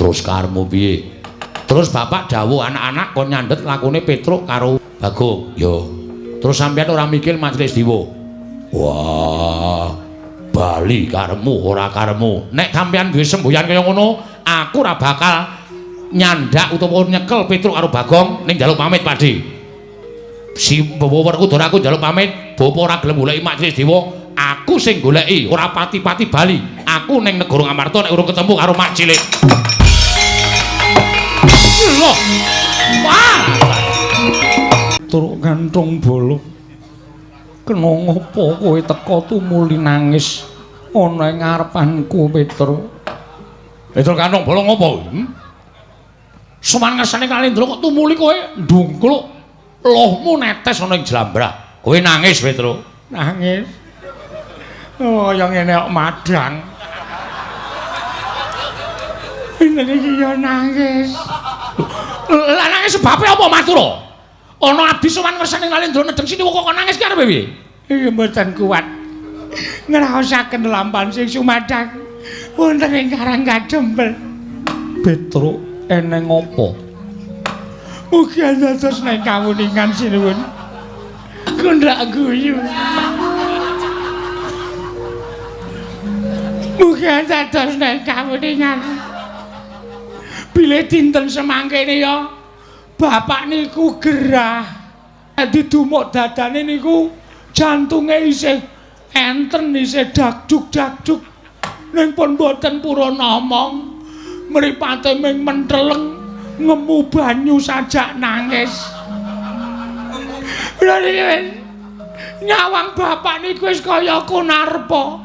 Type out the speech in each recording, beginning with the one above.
Terus karepmu piye? Terus bapak dawuh anak-anak kon nyandhet lakune Petruk karo Bagong. Yo. Terus sampeyan ora mikir Majelis Dewa. Wah, bali karepmu ora karepmu. Nek sampeyan duwe semboyan kaya ngono, aku ora bakal nyandak utawa nyekel Petruk karo Bagong ning njaluk pamit, Pakdhe. Si Werkudara aku njaluk pamit, bapa ora gelem goleki Majelis Dewa, aku sing goleki, ora pati-pati bali. Aku ning negara Ngamarta nek urung ketemu karo Mak Cilik. Loh. Wah. Turuk kantung bolo. Kena ngopo kowe teka tumuli nangis ana ing ngarepanku, Petruk? Petruk kantung bolo ngopo? Sowan ngersane Kalendra kok tumuli kowe ndungkluk lohmu netes ana ing jlambrah. Kowe nangis, Petruk. Nangis. Oh, ya ngene kok madang. Ini iki ya nangis. Lah nangis sebabe apa Matura? Ana abdi sowan ngersane Kalendra nedeng sini kok nangis ki arepe piye? Iki mboten kuat. Ngraosaken lampahan sing sumadhang wonten ing Karang Kadempel. Petruk, eneng apa? Mugi dados nek kawuningan sinuwun. Aku ndak guyu. Mugi dados nek kawuningan. Bilih dinten semangkene ya bapak niku gerah. Didumuk dadane niku jantunge isih enten, isih dakduk-dakduk. Ning pun mboten purun ngomong. Mripate ming menteleng ngemu banyu sajak nangis. Lha niki nyawang bapak niku wis kaya konarpa.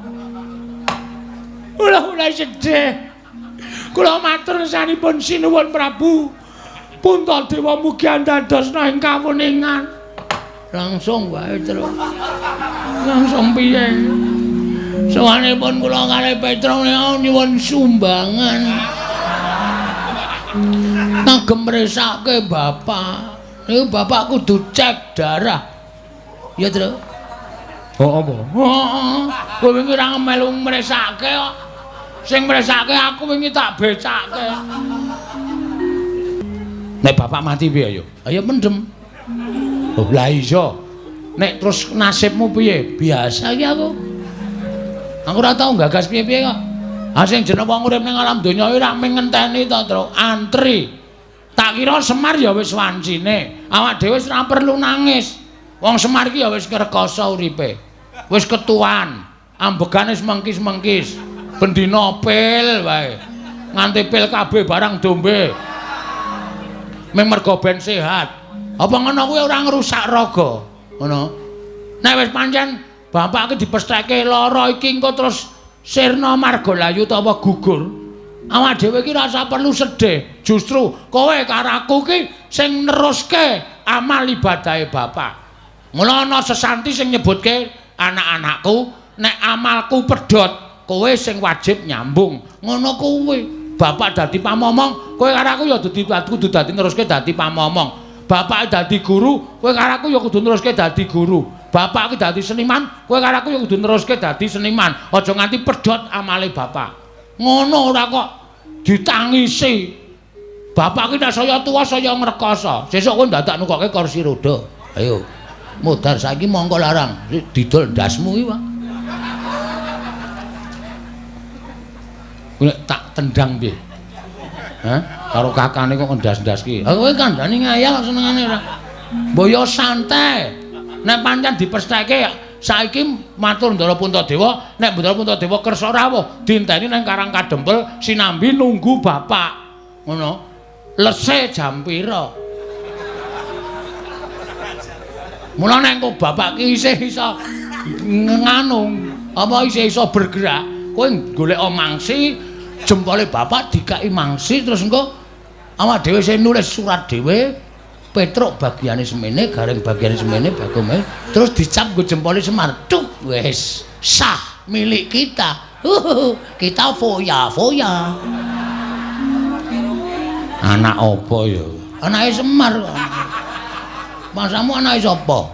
Kula mulai sedih. Kula matur sanipun sinuwun Prabu Puntadewa mugi andadosna ing kawuningan. Langsung wae, Truk. Langsung piye? Sowanipun kula kalih Petruk nyuwun sumbangan. Kagem mresake bapak. Niku bapak kudu cek darah. Ya, Truk. Oh, apa? Heeh. Kowe wingi ora melu mresake kok. Sing mresake aku wingi tak becake. Nek bapak mati piye ya? Ayo mendem. Oh, lah iya. Nek terus nasibmu piye? Biasa iki aku. Aku ora tau gagas piye-piye kok. Ha sing jeneng wong urip ning alam donya iki ora mung ngenteni to, Truk. Antri. Tak kira Semar ya wis wancine. Awak dhewe wis ora perlu nangis. Wong Semar iki ya wis ngrekoso uripe. Wis ketuan. Ambegane wis mengkis-mengkis. Bendina pil wae. Nganti pil kabeh barang dombe. Ming mergo ben sehat. Apa ngono kuwi ora ngrusak raga? Ngono. Nek wis pancen bapak iki dipestheke lara iki engko terus sirna marga layu utawa gugur. Awak dhewe iki ora perlu sedih. Justru kowe karo aku ki sing neruske amal ibadahe bapak. Mula ana sesanti sing nyebutke anak-anakku nek amalku pedhot, kowe sing wajib nyambung. Ngono kuwi. Bapak dadi pamomong, kowe karo aku ya kudu dadi neruske dadi pamomong. Bapak dadi guru, kowe karo aku ya kudu neruske dadi guru. Bapak ki dadi seniman, kowe karo aku ya kudu neruske dadi seniman. Aja nganti pedhot amale bapak. Ngono ora kok ditangisi. Bapak ki nek saya tuwa saya ngrekoso. Sesuk kowe dadak nukoke kursi roda. Ayo. Modar saiki mongko larang, didol ndasmu iki, Pak. Nek tak tendang piye? Hah? Karo kakane kok ngendas-ndas ki. Ha kowe kandhane ngayal senengane ora. Mbok yo santai. Nek pancen dipestheke saiki matur Ndara Puntadewa, nek Ndara Puntadewa kersa rawuh, dinteni nang Karang Kadempel sinambi nunggu bapak. Ngono. Lese jam pira? Mula nek engko bapak ki isih iso nganu, apa isih iso bergerak, kowe golek mangsi, jempole bapak dikai mangsi terus engko awak dhewe sing nulis surat dhewe, Petruk bagiane semene, Gareng bagiane semene, Bagong terus dicap nggo jempole Semar. Cuk, wis sah milik kita. Kita foya-foya. Anak apa ya? Anake Semar kok. Masamu anake sapa?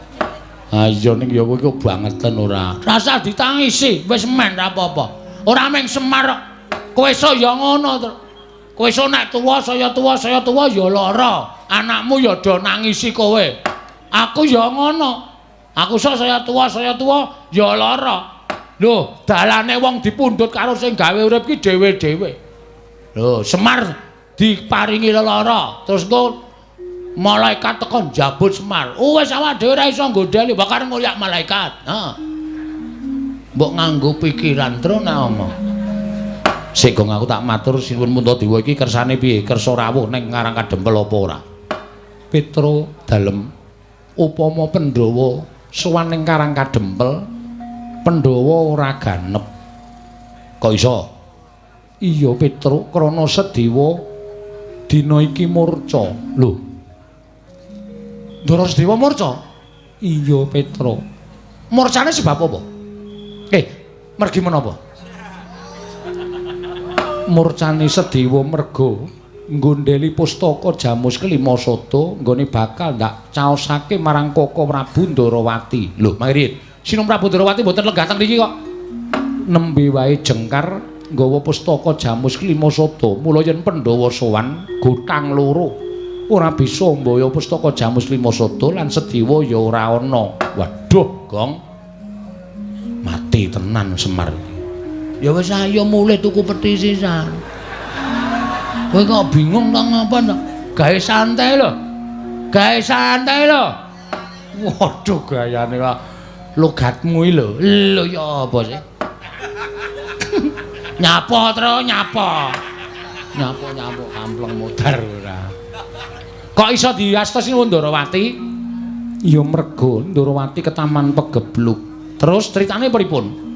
Ha iya ning ya kowe iku bangeten ora. Rasa ditangisi, wis men ra apa-apa. Ora mung Semar kok. Kowe saya ngono to. Kowe iso nek tuwa saya tuwa saya tuwa ya lara. Anakmu ya do nangisi kowe. Aku ya ngono. Aku iso saya tuwa ya lara. Lho, dalane wong dipundhut karo sing gawe urip ki dhewe-dhewe. Lho, Semar diparingi lelara, terus engko malaikat teko njabut Semar. Oh, wis awak dhewe ora iso nggondheli, bakal ngulyak malaikat. Heeh. Mbok nganggo pikiran tru nek omong. Sik gong aku tak matur sinuwun Puntadewa iki kersane piye? Kersa rawuh ning Karang Kadempel apa ora? Petro dalem upama Pandhawa sowan ning Karang Kadempel, Pandhawa ora ganep. Kok iso? Iya Petro, krana Sedewa dina iki murca. Lho. Ndara Sedewa murca? Iya Petro. Murcane sebab apa? Mergi menapa? Murcane Sedewa merga nggondheli pustaka Jamus Kelima Sada nggone bakal ndak caosake marang Koko Prabu Ndarawati. Lho, mangriyin. Sinun Prabu Ndarawati mboten lenggah teng mriki kok. Nembe wae jengkar nggawa pustaka Jamus Kelima Sada. Mula yen Pandhawa sowan gotang loro ora bisa mbaya pustaka Jamus Kelima Sada lan Sedewa ya ora ana. Waduh, Gong. Mati tenan Semar. Ya wis ayo mulih tuku peti sisan. Kowe kok bingung ta ngapa ta? Gawe santai lho. Gawe santai lho. Waduh gayane kok logatmu iki lho. Lho ya apa sih? Nyapa tro nyapa. Nyapa-nyapa kampleng modar ora. Kok iso diasta sinuwun Ndarawati? Ya merga Ndarawati ketaman pegebluk. Terus critane pripun?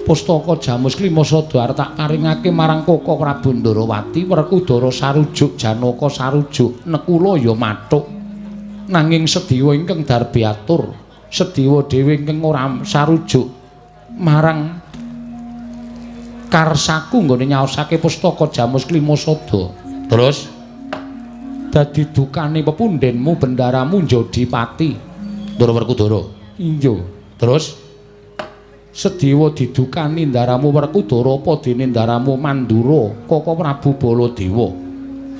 Pustaka Jamus Kelima Sada arep tak paringake marang Koko Prabu Ndarawati, Werkudara sarujuk, Janaka sarujuk, Nekula ya mathuk. Nanging Sedewa ingkang darbi atur, Sedewa dhewe ingkang ora sarujuk marang karsaku nggone nyaosake pustaka Jamus Kelima Sada. Terus dadi dukane pepundhenmu bendaramu njadi pati. Ndara Werkudara. Iya. Terus Sedewa didukani ndaramu Werkudara apa dene ndaramu Mandura Koko Prabu Baladewa.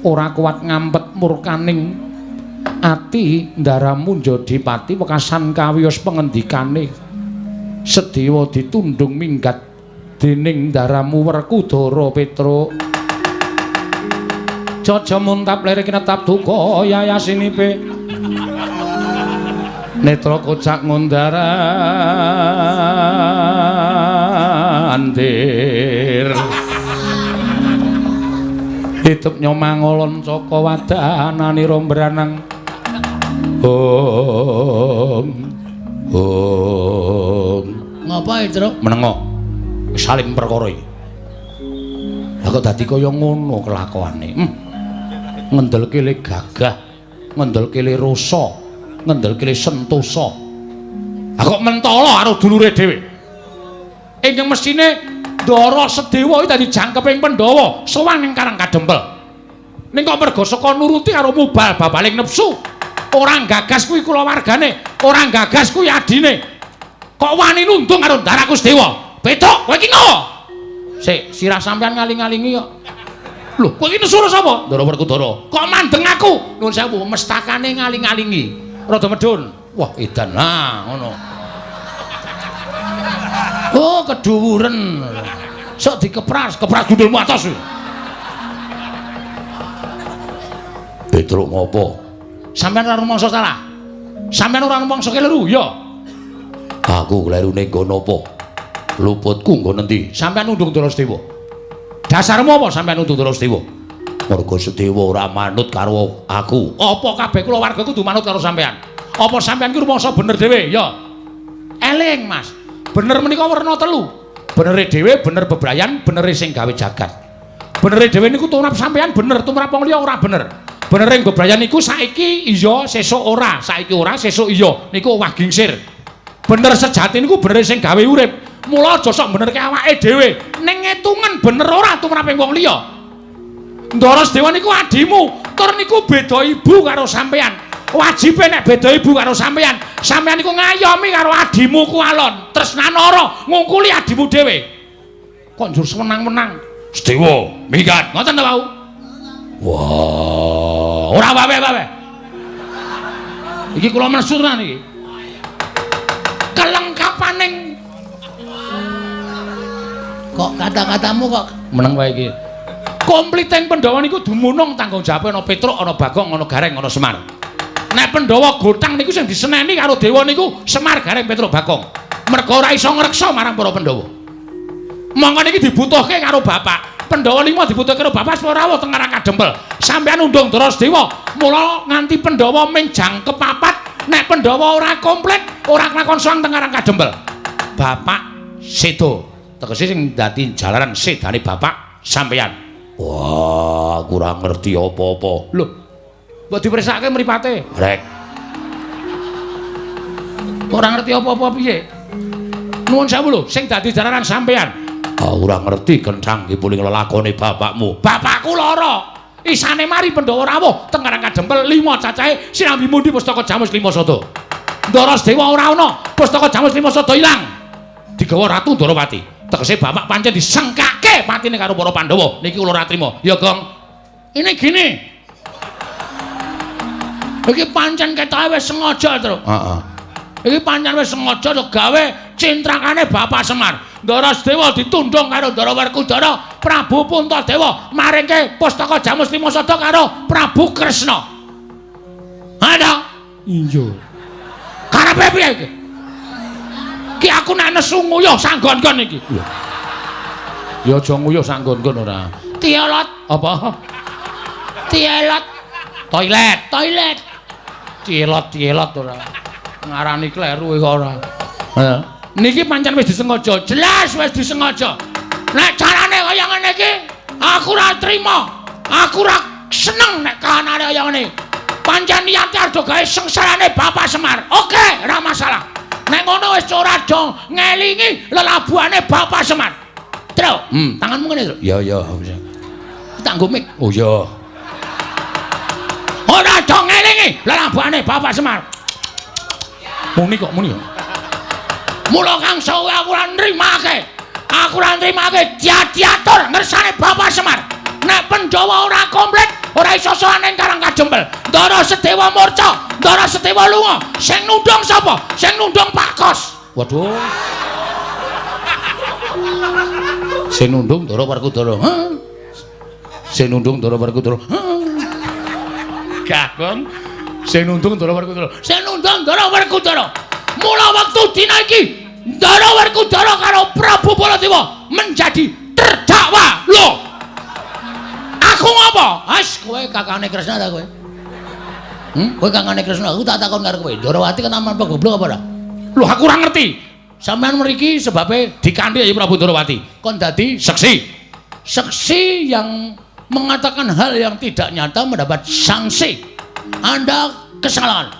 Ora kuat ngampet murkaning ati ndaramu njadi pati wekasan kawiyos pengendikane. Sedewa ditundung minggat dening ndaramu Werkudara Petruk. Jaja muntap lirik netap duka yayasinipe. Netra kocak ngundar andir. Hidup nyomangolon caka wadananira mbranang. Hong hong. Ngapa Truk? Menengo. Saling perkara iki. Lah kok dadi kaya ngono kelakuane. Ngendelke le gagah, ngendelke le rasa, ngendelke le sentosa. Lah kok mentala karo dulure dhewe. Ingkang mesthine Ndara Sedewa iki dadi jangkeping Pandhawa sowan ing Karang Kadempel. Ning kok merga saka nuruti karo mubal babaling nepsu, ora gagas kuwi kulawargane, ora gagas kuwi adine. Kok wani nundung karo Ndaraku Sedewa? Petruk, kowe iki ngopo? Sik, sirah sampean ngaling-alingi kok. Lho, kowe iki nesu sapa? Ndara Werkudara. Kok mandeng aku? Nuwun sewu, mestakane ngaling-alingi. Rada medhun. Wah, edan. Nah, ngono. Oh, keduwuren. Sok dikepras, kepras gundulmu atos. Petruk ngopo? Sampeyan ora rumangsa salah. Sampeyan ora rumangsa keliru, ya. Aku klerune nggon apa? Luputku nggon endi? Sampeyan nundung Ndara Sedewa. Dasarmu apa sampeyan nundung Ndara Sedewa? Mergo Sedewa ora manut karo aku. Apa kabeh kulawarga kudu manut karo sampeyan? Apa sampeyan ki rumangsa bener dhewe? Ya. Eling, Mas. Bener menika werna telu. Benere dhewe, bener bebrayan, benere sing gawe jagat. Benere dhewe niku tumrap sampeyan bener, tumrap wong liya ora bener. Benere bebrayan niku saiki iya, sesuk ora, saiki ora, sesuk iya. Niku owah gingsir. Bener sejati niku benere sing gawe urip. Mula aja sok benerke awake dhewe. Ning ngetungen bener ora tumraping wong liya. Ndara Sedewa niku adimu, tur niku beda ibu karo sampeyan. Wajibe nek beda ibu karo sampeyan, sampeyan niku ngayomi karo adimu ku alon, tresnanara ngungkuli adimu dhewe. Kok njur sewenang-wenang? Sedewa, minggat. Ngoten ta, Wau? Wah, ora wae-wae. Iki kula nesu tenan iki. Kelengkapaning kok kata-katamu kok meneng wae iki. Kompliteng Pandhawa niku dumunung tanggung jawabe ana Petruk, ana Bagong, ana Gareng, ana Semar. Nek Pandhawa gotang niku sing diseneni karo dewa niku Semar, Gareng, Petruk, Bagong. Mergo ora iso ngreksa marang para Pandhawa. Mongko niki dibutuhke karo bapak. Pandhawa 5 dibutuhke karo bapak supaya rawuh teng Karang Kadempel. Sampeyan undung Ndara Sedewa, mula nganti Pandhawa ming jangkep papat, nek Pandhawa ora komplit, ora kelakon sowan teng Karang Kadempel. Bapak sedo. Tegese sing dadi jalaran sedane bapak sampeyan. Wah, kurang ngerti apa-apa. Lho, mbok dipersake mripate. Rek. Ora ngerti apa-apa piye? Nuwun sewu lho, sing dadi jalaran sampeyan. Ah, ora ngerti kencang iki puling lelakone bapakmu. Bapakku lara. Isane mari Pandhawa rawuh teng Karang Kadempel 5 cacahe sinambi mundi pustaka Jamus 5 Sada. Ndara Sedewa ora ana, pustaka Jamus 5 Sada ilang. Digawa Ratu Ndorowati. Tegese bapak pancen disengkake patine karo para Pandhawa. Niki kula ora trima. Ya, Gong. Ini gini. Iki pancen ketoke wis sengaja, Truk. Heeh. Iki pancen wis sengaja gawe cintrakane Bapak Semar. Ndara Sedewa ditundung karo Ndara Werkudara, Prabu Puntadewa maringke pustaka Jamus 5 Sada karo Prabu Kresna. Ada? Iya. Karepe piye iki? Ki aku nek nesu nguyuh sanggon-gon iki. Ya aja nguyuh sanggon-gon ora. Tielot apa? Tielot. Toilet, toilet. Tielot-tielot ora. Ngarani kleru iki ora. Heeh. Niki pancen wis disengaja, jelas wis disengaja. Nek carane kaya ngene iki, aku ora trima. Aku ora seneng nek kahanane kaya ngene. Pancen niate arep gawe sengsarane Bapak Semar. Oke, ora masalah. Nek ngono wis ora do ngelingi lelabuhane Bapak Semar. Truk, tanganmu ngene, Truk. Ya, ya. Tak nggo mik. Oh iya. Ora do ngelingi lelabuhane Bapak Semar. Muni kok muni. Mula kang sawe aku ora nrimake. Aku ora nrimake diatur ngersane Bapak Semar. Nek Pandhawa ora komplit, ora iso sowan ning Karang Kadempel. Ndara Sedewa murca, Ndara Sedewa lunga. Sing nundung sapa? Sing nundung Pak Kos. Waduh. Sing nundung Ndara Werkudara. Heh. Sing nundung Ndara Werkudara. Heh. Gagong. Sing nundung Ndara Werkudara. Sing nundung Ndara Werkudara. Mula wektu dina iki Ndara Werkudara karo Prabu Baladewa menjadi terdakwa. Lho. Aku ngopo? As kowe kakane Kresna ta kowe? Kowe kakane Kresna, aku tak takon karo kowe. Ndorowati ketaman goblok apa ora? Lho aku ora ngerti. Sampeyan mriki sebabe dikanthi ya Prabu Ndorowati. Kon dadi saksi. Saksi yang mengatakan hal yang tidak nyata mendapat sanksi. Anda kesalahan.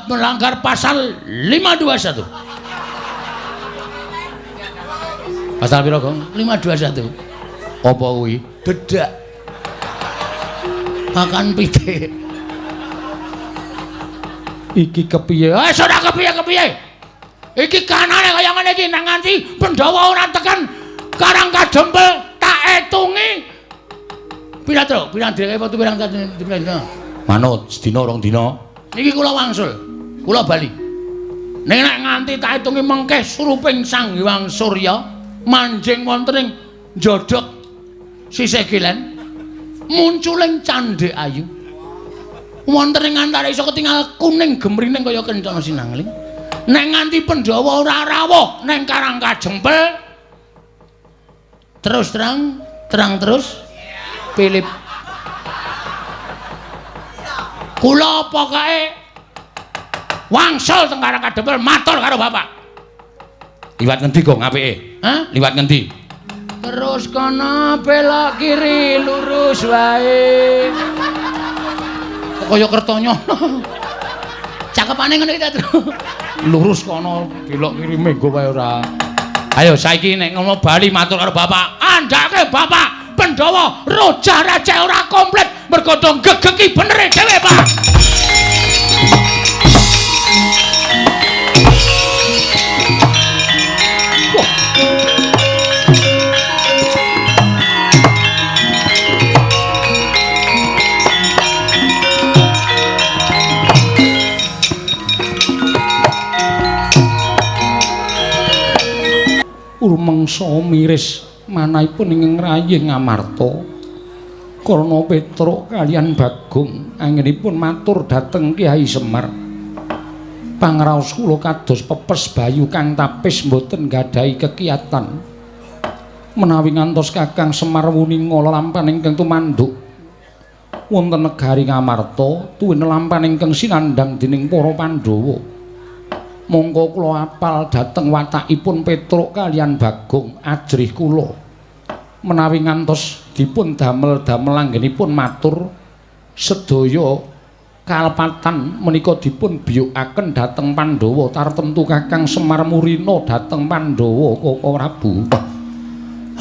Melanggar pasal 521. Pasal piro, Gong? 521. Apa kuwi? Dedak. Makan pitik. Iki kepiye? Eh, ora kepiye-kepiye. Iki kanane kaya ngene iki nang nganti Pandhawa ora tekan Karang Kadempel tak etungi. Pira, Truk? Pirang dhewe wektu pirang dina? Manut sedina rong dina. Niki kula wangsul. Kula bali. Ning nek nganti tak etungi mengke suruping Sang Hyang Surya manjing wonten ing njodhok sisih kilen munculing candhek ayu. Wonten ing antara iso ketingal kuning gemrining kaya kencana sinangling. Nek nganti Pandhawa ora rawuh ning Karang Kadempel terus terang, terang terus Philip. Kula pokoke wangsul teng Karang Kadempel matur karo bapak. Liwat ngendi, Gong, apike? Hah? Liwat ngendi? Terus kono belok kiri lurus wae. Kok kaya Kertonyono. Cakepane ngono iki ta, Tru? Lurus kono belok kiri menggo wae ora. Ayo saiki nek ngono bali matur karo bapak. Andhake bapak Pandhawa rojah rajah ora komplit mergo do gegeki benere dhewe, Pak. Rumengsa miris manahipun ing ngrayih Ngamarta. Karna Petruk kaliyan Bagong anggenipun matur dhateng Kyai Semar. Pangraos kula kados pepes bayu kang tapis mboten nggadahi kekiyatan. Menawi ngantos Kakang Semar wuninga lelampahan ingkang tumanduk wonten negari Ngamarta tuwin lelampahan ingkang sinandhang dening para Pandhawa. Mongko kula apal dhateng watakipun Petruk kaliyan Bagong ajrih kula. Menawi ngantos dipun damel-damel anggenipun matur sedaya kalepatan menika dipun biyukaken dhateng Pandhawa tartemtu Kakang Semar murina dhateng Pandhawa Koko Prabu.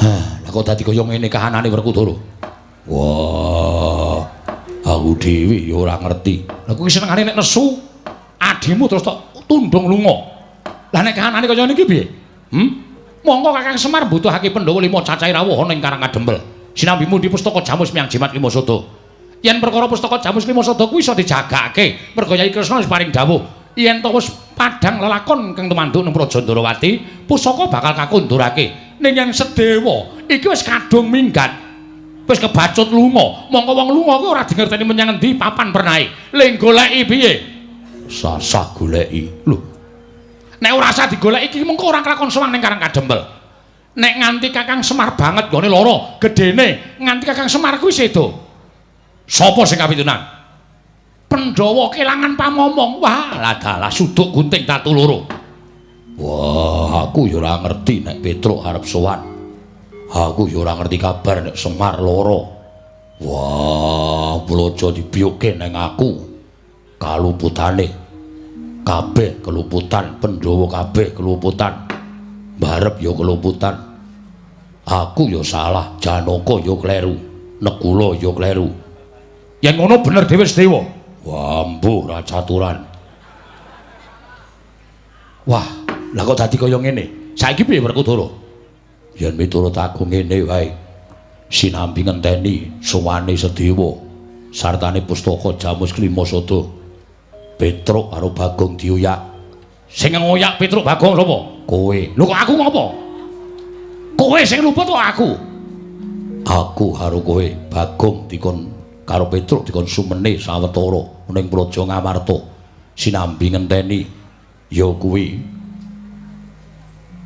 Hah, lah kok dadi kaya ngene kahanane Werkudara? Wah, aku dhewe ya ora ngerti. Lah kuwi senengane nek nesu adimu terus tok tundung lunga. Lah nek kahanane kaya niki piye? Mongko Kakang Semar mbutuhake Pandhawa 5 cacahe rawuh ana ing Karang Kadempel. Sinambi mundi pustaka Jamus Miang Jimat Lima Sada. Yen perkara pustaka Jamus Lima Sada kuwi iso dijagake, merga Yai Kresna wis paring dawuh yen to wis padhang lelakon kang tumanduk nang Praja Ndarawati, pusaka bakal kakundurake. Ning yen Sedewa iki wis kadung minggat, wis kebacut lunga. Mongko wong lunga kuwi ora dingerteni menyang endi papan pernahe. Le goleki piye? Sasah goleki. Lho. Nek ora usah digoleki iki mengko ora kelakon sowan ning Karang Kadempel. Nek nganti Kakang Semar banget nggone lara, gedene nganti Kakang Semar kuwi sedo. Sapa sing kapitunan? Pandhawa kelangan pamomong. Wah, lah dalah suduk gunting tatu loro. Wah, aku ya ora ngerti nek Petruk arep sowan. Aku ya ora ngerti kabar nek Semar lara. Wah, blojo dibiyukke nang aku. Kaluputane kabeh keluputan, Pandhawa kabeh keluputan. Barep ya keluputan. Aku ya salah, Janaka ya kleru, Nekula ya kleru. Yen ngono bener dhewe Sedewa. Wah, mbuh ra caturan. Wah, lah kok dadi kaya ngene? Saiki piye Werkudara? Yen miturut aku ngene wae. Sinambi ngenteni sowane Sedewa sartane pustaka Jamus Klima Sada. Petruk karo Bagong dioyak. Sing ngoyak Petruk Bagong sapa? Kowe. Lho kok aku ngopo? Kowe sing luput kok aku? Aku karo kowe, Bagong dikon karo Petruk dikon sumene sawetara ning Praja Ngamarta. Sinambi ngenteni ya kuwi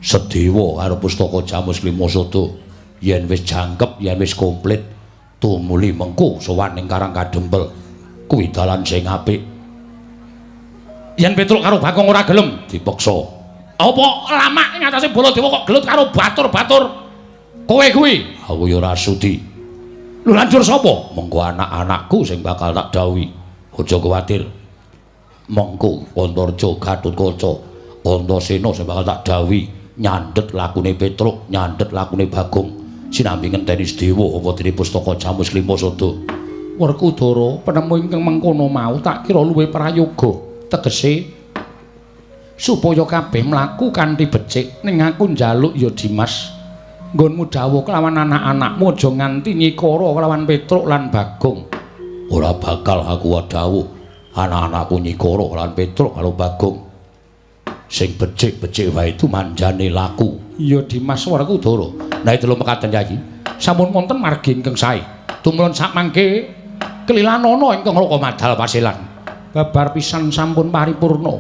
Sedewa karo pustaka Jamus Klima Sada. Yen wis jangkep, yen wis komplit, tumuli mengko sowan ning Karang Kadempel. Kuwi dalan sing apik. Yen Petruk karo Bagong ora gelem dipeksa. Apa lamak ing atase Baladewa kok gelut karo batur-batur kowe kuwi? Aku ya ora sudi. Lho lanjur sapa? Mengko anak-anakku sing bakal tak dawuhi. Aja kuwatir. Mengko Antarja Gatotkaca, Antasena sing bakal tak dawuhi nyandhet lakune Petruk, nyandhet lakune Bagong. Sinambi ngenteni Sedewa apa dene pustaka Jamus Klima Sada. Werkudara penemu ingkang mengkono mau tak kira luwih prayoga. Tegese supaya kabeh mlaku kanthi becik. Ning aku njaluk ya Dimas, nggonmu dawuh kelawan anak-anakmu aja nganti nyikara kelawan Petruk lan Bagong. Ora bakal aku dawuh anak-anakku nyikara lan Petruk karo Bagong. Sing becik-becik wae itu manjane laku. Ya Dimas Werkudara. Nah itu lho mekaten Yayi. Sampun wonten margi ingkang sae. Tumrun sakmangke kelilanana ingkang Raka madal pasilan. Babar pisan sampun paripurna.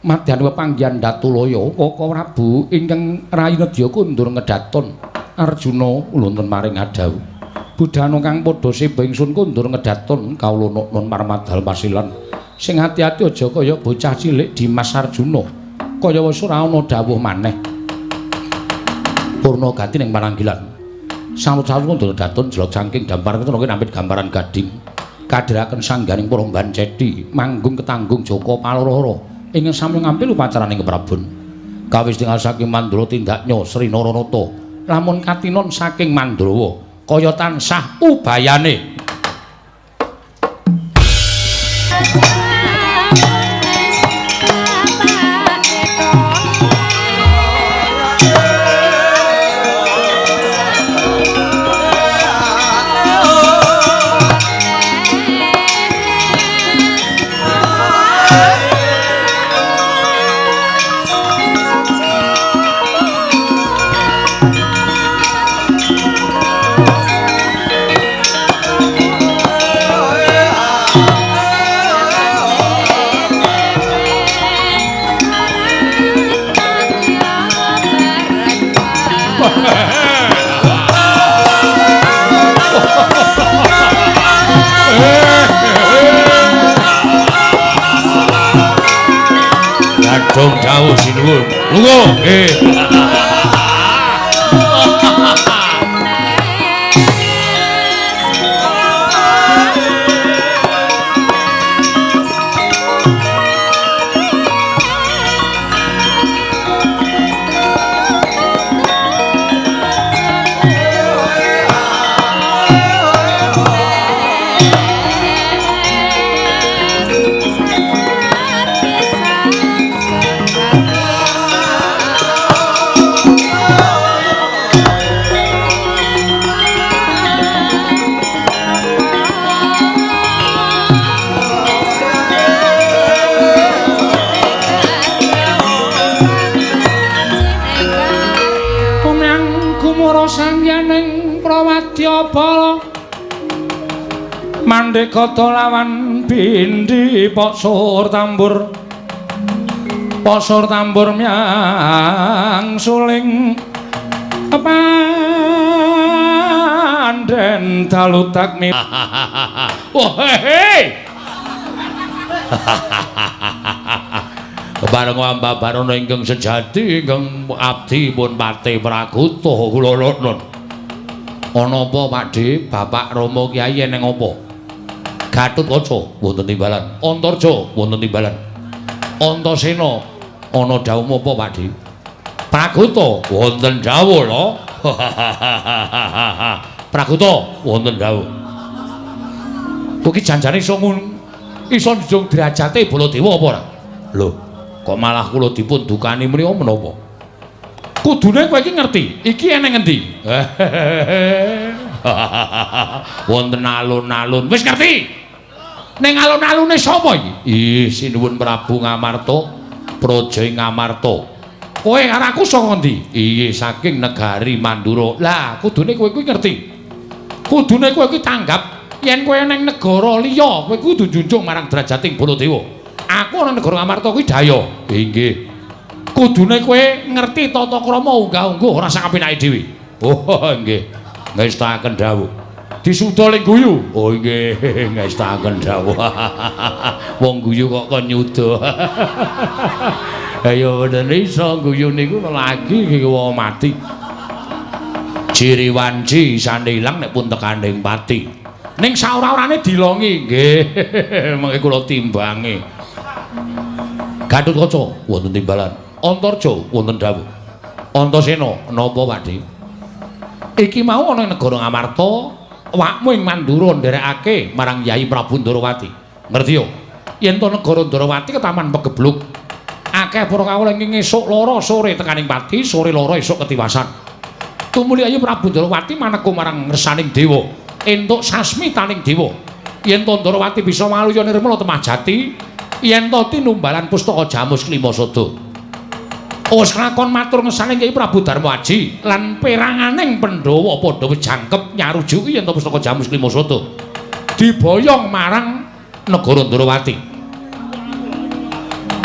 Madyan pepanggihan Datulaya Koko Prabu ingkang rayi nedya kundur ngedaton Arjuna ulun maring adhawuh. Budhana kang padha seba ingsun kundur ngedaton kawula nun marmadal pasilan. Sing ati-ati aja kaya bocah cilik Dimas Arjuna. Kaya wis ora ana dawuh maneh. Purna gati ning pananggilan. Salut-salut kundur daton jelok saking dampar ketara nampit gambaran gading. Kadhiraken sangganing para banceti manggung ketanggung Joko Paloro ingkang sami ngampil upacaraning Prabon. Kawis tinggal saking Mandura tindaknya Sri Naranata lamun katinon saking Mandrawa kaya tansah ubayane. Dong dawuh sinuwun. Lunga nggih. Mandekata lawan bindi posor tambur myang suling panden dalu takmi. Oh he. Kepareng ambabarana ingkang sejati ingkang abdi pun pati praguta kula nuwun. Ana apa Pakdhe? Bapak Rama Kyai eneng apa? Gatotkaca wonten timbalan, Antarja wonten timbalan. Antasena ana dawuh apa Pakdhe? Praguta wonten dawuh lho. Praguta wonten dawuh. Kuwi janjane iso iso njunjung derajate Baladewa apa ora? Lho, kok malah kula dipun dukani mriya menapa? Kudune kowe iki ngerti, iki eneng ngendi? Wonten alun-alun. Wis ngerti? Ning alun-alune sapa iki? Ih, sinuwun Prabu Ngamarta, Praja Ngamarta. Kowe karo aku saka ngendi? Ih, saking negari Mandura. Lah, kudune kowe kuwi ngerti. Kudune kowe kuwi tanggap yen kowe ning negara liya, kowe kudu njunjung marang derajating Baladewa. Aku ana negara Ngamarta kuwi daya. Inggih. Kudune kowe ngerti tata krama unggah-ungguh ora sak kapenake dhewe. Oh, nggih. Ngestakaken dawuh. Disuda ling guyu. Oh nggih, ngestakaken dawuh. Wong guyu kok kon nyuda. Ayo bener iso guyu niku lagi iki wong mati. Ciri wanci isane ilang nek pun tekaning pati. Ning saora-orane dilongi nggih. Mengke kula timbangi. Gatotkaca wonten timbalan. Antarja wonten dawuh. Antasena napa Pakdhe? Iki mau ana ing negara Ngamarta, awakmu ing Mandura nderekake marang Yai Prabu Ndarawati. Ngerti yo? Yen to negara Ndarawati ketaman pegebluk. Akeh para kawula ing esuk lara sore tekaning pati, sore lara esuk ketiwasan. Tumuli Yai Prabu Ndarawati maneka marang ngersaning dewa, entuk sasmitaning dewa. Yen to Ndarawati bisa waluya nirmala temah jati, yen to tinumbalan pustaka Jamus Klima Sada. Wis lakon matur ngersane Kyai Prabu Darma Aji lan peranganing Pandhawa padha wis jangkep nyarujuki yen to pustaka Jamus Klima Sada diboyong marang negara Ndarawati.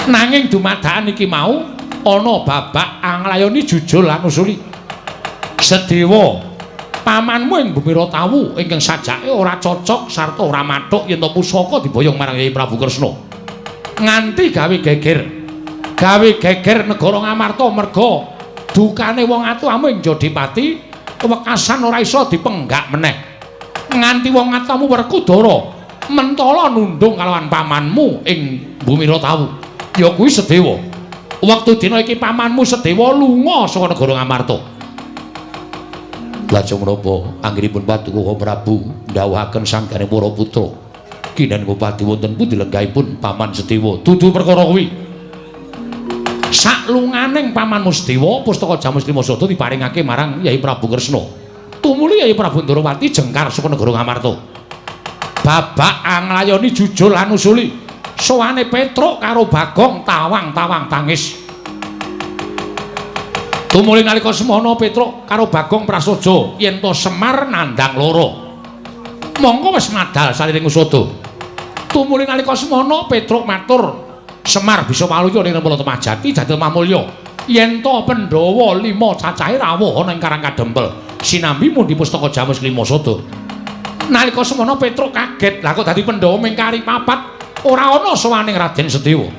Nanging dumadakan iki mau ana babak anglayoni jujul lan usuli. Sedewa pamanmu ing Bumi Ratawu ingkang sajake ora cocok sarta ora mathuk yen to pusaka diboyong marang Kyai Prabu Kresna. Nganti gawe geger. Gawe geger negara Ngamarta merga dukane wong atuamu ing Jodipati wekasan ora iso dipenggak meneh. Nganti wong atuamu Werkudara mentala nundung kalawan pamanmu ing Bumi Ratawu. Ya kuwi Sedewa. Wektu dina iki pamanmu Sedewa lunga saka negara Ngamarta. Lajeng menapa anggenipun Paduka Prabu ndhawuhaken sanggane para putra kinen bupati wonten pundi lenggahipun paman Sedewa. Dudu perkara kuwi. Saklunganing pamanmu Sedewa pustaka Jamus Klima Sada diparingake marang Yai Prabu Kresna. Tumuli Yai Prabu Ndarawati jengkar saka negara Ngamarta. Babak anglayoni jujul lan usuli. Sowane Petruk karo Bagong tawang-tawang tangis. Tumuli nalika semono Petruk karo Bagong prasaja yen to Semar nandhang lara. Mongko wis madal saliring usada. Tumuli nalika semono Petruk matur, Semar bisa waluya ning Nirmala Temah Jati jadil mamulya. Yen to Pandhawa 5 cacahe rawuh ana ing Karang Kadempel sinambi mundi pustaka Jamus Klima Sada. Nalika semono Petruk kaget, lah kok dadi Pandhawa ming kari papat ora ana sowaning Raden Sedewa.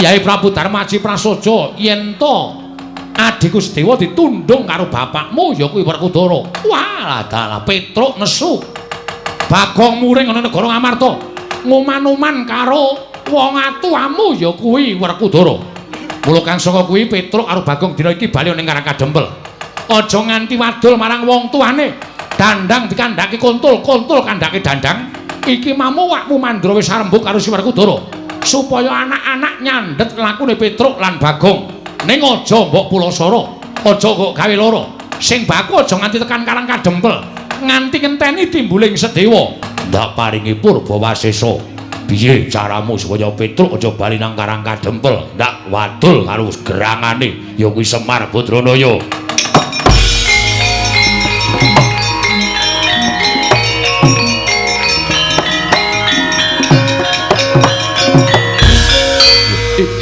Yai Prabu Darmaji prasaja yen to adhiku Sedewa ditundung karo bapakmu ya kuwi Werkudara. Wah, dalah Petruk nesu. Bagong muring ana negara Ngamarta, nguman-uman karo wong atuamu ya kuwi Werkudara. Mula kang saka kuwi Petruk karo Bagong dina iki bali ning Karang Kadempel. Aja nganti wadul marang wong tuane. Dandang dikandhake kontul, kontul kandhake dandang. Iki mamu wakmu Mandra wis arembug karo si Werkudara supaya anak-anak nyandhet lakune Petruk lan Bagong. Ning aja mbok pulasara, aja kok gawe lara. Sing baku aja nganti tekan Karang Kadempel, nganti ngenteni timbuling Sedewa. Ndak paringi purba wasesa. Piye caramu supaya Petruk aja bali nang Karang Kadempel, ndak wadul karo gerangane ya kuwi Semar Badranaya.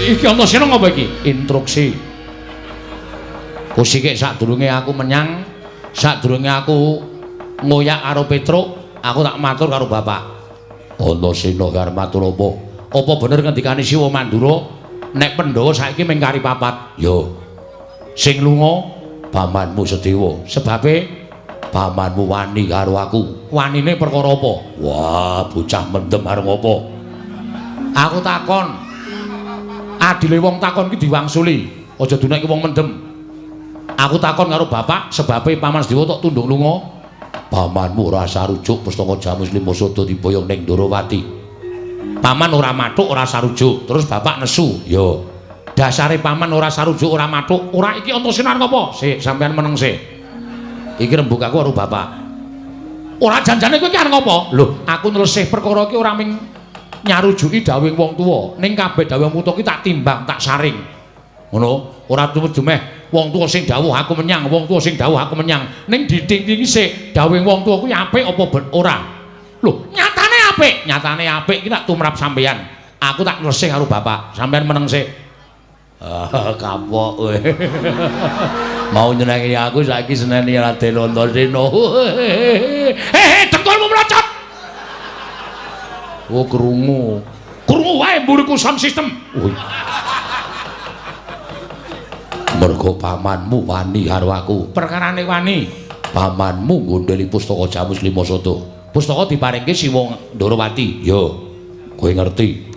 Iki Antasena ngapa iki? Instruksi. Kusike sadurunge aku menyang, sadurunge aku ngoyak karo Petruk, aku tak matur karo bapak. Antasena arep matur apa? Apa bener ngendikane Siwa Mandura nek Pandhawa saiki mung kari papat? Ya. Sing lunga pamanmu Sedewa. Sebabe pamanmu wani karo aku. Wanine perkara apa? Wah, bocah mendem arep apa? Aku takon. Adile wong takon ki diwangsuli, aja dunekke wong mendem. Aku takon karo bapak sebabe paman Sedewa tok tundung lunga. Pamanmu ora sarujuk pustaka Jamus Lima Sada diboyong ning Ndorowati. Paman ora mathuk ora sarujuk, terus bapak nesu. Ya. Dasare paman ora sarujuk ora mathuk, ora iki Antasena arep apa? Sik, sampean meneng sik. Iki rembug aku karo bapak. Ora janjane kowe iki arep ngopo? Lho, aku nylesih perkara iki ora ming nyarujuki dawuhing wong tuwa, ning kabeh dawuh wong tuwa ki tak timbang, tak saring. Ngono, ora tumujumeh wong tuwa sing dawuh aku menyang, wong tuwa sing dawuh aku menyang. Ning diting-tingi sik dawuhing wong tuwa kuwi apik apa ora? Lho, nyatane apik, nyatane apik iki tak tumrap sampeyan. Aku tak nglesih karo bapak, sampeyan meneng sik. Ah, kapok kowe. Mau nyenengi aku saiki seneni Raden Antasena. Hehe, dengkulmu mlocot. Oh, krungu. Krungu wae mburiku sound system. Oh. Mergo pamanmu wani karo aku. Perkarane wani. Pamanmu nggondheli pustaka Jamus Lima Sada. Pustaka diparingke Siwa Ndorowati. Ya. Kowe ngerti.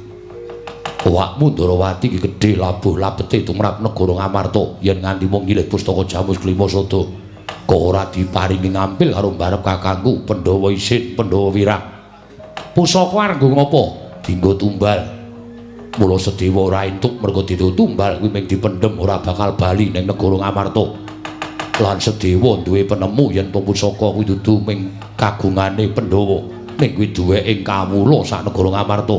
Awakmu Ndorowati iki gedhe labuh labete tumrap negara Ngamarta yen nganti mung nyilih pustaka Jamus Lima Sada. Kok ora diparingi ngampil karo mbarep kakangku Pandhawa Isin, Pandhawa Wirang. Pusaka arep nggo ngopo? Dinggo tumbal. Mula Sedewa ora entuk mergo dinggo tumbal kuwi mung dipendhem ora bakal bali ning negara Ngamarta. Lan Sedewa duwe penemu yen to pusaka kuwi dudu mung kagungane Pandhawa, ning kuwi duweke kawula sak negara Ngamarta.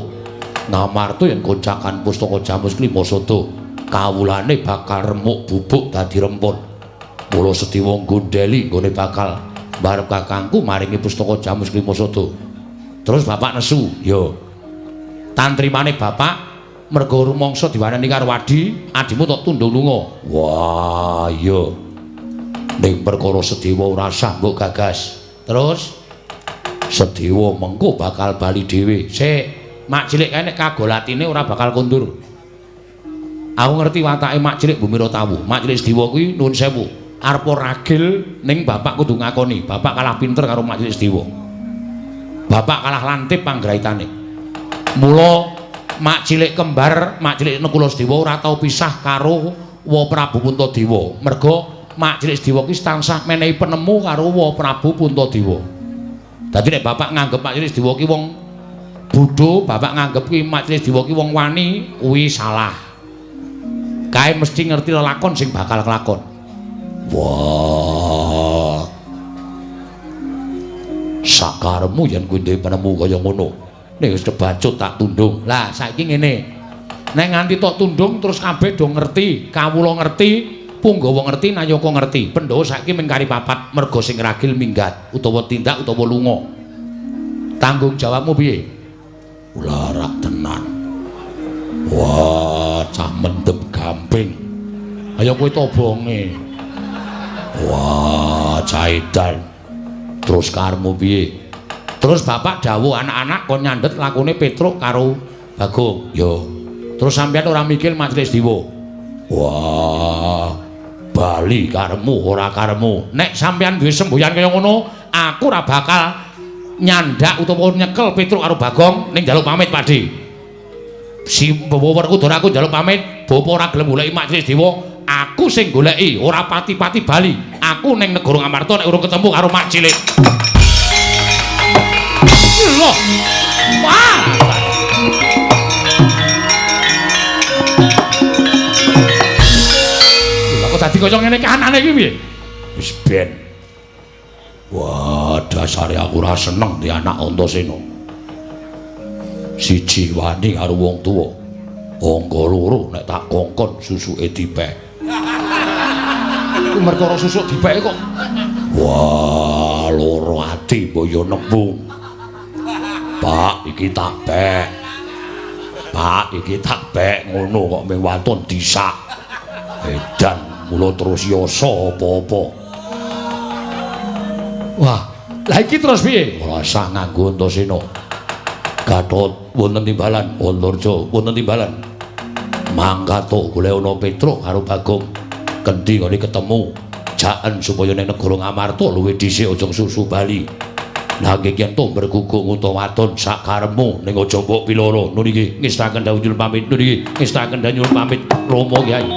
Ngamarta yen goncakan pustaka Jamus Lima Sada, kawulane bakal remuk bubuk dadi rempon. Mula Sedewa nggondheli nggone bakal mbarep kakangku maringi pustaka Jamus Lima Sada. Terus bapak nesu, ya. Tantrimane bapak mergo rumangsa diwaneni karo adi, adimu tok tundung lunga. Wah, iya. Ning perkara Sedewa ora sah mbok gagas. Terus Sedewa mengko bakal bali dhewe. Sik, mak cilik kae nek kagolatine ora bakal kondur. Aku ngerti watake mak cilik Bumira Tawu. Mak cilik Sedewa kuwi nuwun sewu, arep ragil ning bapak kudu ngakoni, bapak kalah pinter karo mak cilik Sedewa. Bapak kalah lantip panggraitane. Mula mak cilik kembar, mak cilik Nekula Sedewa ora tau pisah karo Wa Prabu Puntadewa. Merga mak cilik Sedewa ki tansah menehi penemu karo Wa Prabu Puntadewa. Dadi nek bapak nganggep mak cilik Sedewa ki wong bodho, bapak nganggep ki mak cilik Sedewa ki wong wani, kuwi salah. Kae mesti ngerti lelakon sing bakal kelakon. Wah. Sakaremu yen kuwi duwe penemu kaya ngono. Nek wis kebacut tak tundung. Lah saiki ngene. Nek nganti tok tundung terus kabeh do ngerti, kawula ngerti, punggawa ngerti, nayaka ngerti. Pandhawa saiki mung kari papat merga sing ragil minggat utawa tindak utawa lunga. Tanggung jawabmu piye? Larak tenan. Wah, cah mendem gamping. Ayo kowe tobonge. Wah, cah edan. Terus karmu piye? Terus bapak dawuh anak-anak kon nyandet lakune Petruk karo Bagong. Yo. Terus sampeyan ora mikir Majelis Dewa. Wah, bali karemu ora karemu. Nek sampeyan duwe semboyan kaya ngono, aku ora bakal nyandak utawa nyekel Petruk karo Bagong ning njaluk pamit, Pakde. Si Bapak Werkudara aku njaluk pamit, bapa ora gelem goleki Majelis Dewa, aku sing goleki, ora pati-pati bali. Aku ning negara Ngamarta nek urung ketemu karo Mak Cilik. Loh. Wah. Lha kok dadi kaya ngene kahanane iki piye? Wis ben. Wah, dasare aku ora seneng di anak Antasena. Siji wani karo wong tuwa. Angka loro nek tak kongkon susuke dipek. Ku merkara susuk dipeke kok. Wah, loro ati mbok yo nembung. Pak, iki tak pek. Pak, iki tak pek ngono kok ming waton disak. Edan mula terus yasa apa-apa. Wah, lah iki terus piye? Ora usah nganggo Antasena. Gatot wonten timbalan, Antarja wonten timbalan. Mangkato golek ana Petruk karo Bagong. Kendi ngene ketemu. Jaen supaya ning negara Ngamarta luwih dhisik aja susu bali. Lah nggih yen to bergugung utawa wadon sak karepmu ning aja mbok piloro. Nun iki ngestaken dawuh nyuwun pamit. Nun iki ngestaken dawuh nyuwun pamit Rama Kyai.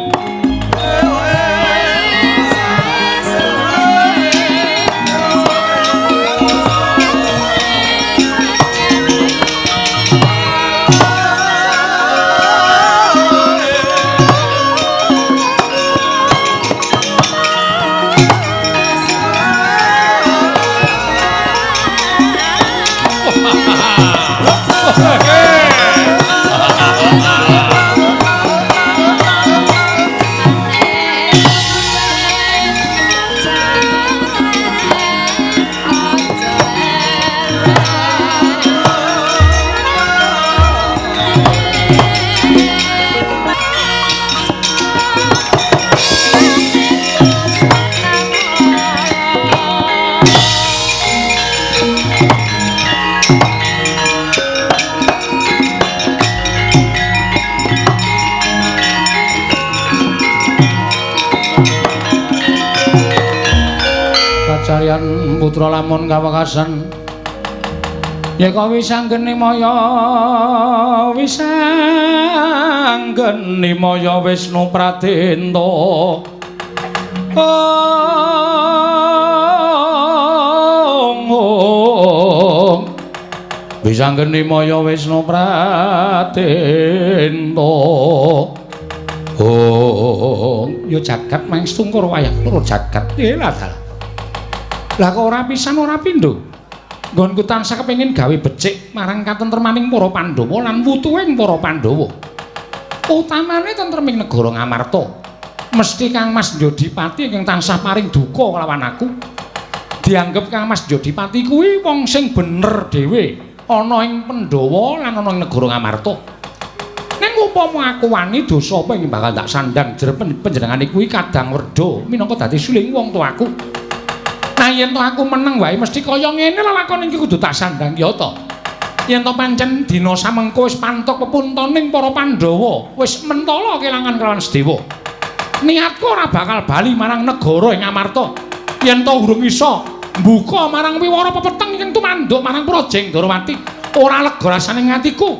Kacarian putra lamun kawekasan yeka wisanggeni maya wisanggeni maya Wisnu Pradenta. Ong wisanggeni maya Wisnu Pradenta. Ong ya jagat mangstungkur wayah loro jagat. Lah dalah. Lah kok ora pisan ora pindho. Nggonku tansah kepengin gawe becik marang katentremaning para Pandhawa lan wutuhing para Pandhawa. Utamane tentreming negara Ngamarta. Mesti Kang Mas Jodipati ingkang tansah paring duka kelawan aku. Dianggep Kang Mas Jodipati kuwi wong sing bener dhewe ana ing Pandhawa lan ana ing negara Ngamarta. Ning upama aku wani dosa apa ing bakal tak sandang jer panjenengane kuwi kadang werda minangka dadi suling wong tuaku. Nah yen to aku meneng wae mesti kaya ngene lelakon iki kudu tak sandang ya to. Yen to pancen dina samengko wis pantok pepuntoning para Pandhawa, wis mentala kelangan kelawan Sedewa. Niatku ora bakal bali marang negara ing Amarta. Yen to urung iso mbuka marang wiwara pepeteng ing tumanduk marang Prajeng Darawati, ora lega rasane atiku.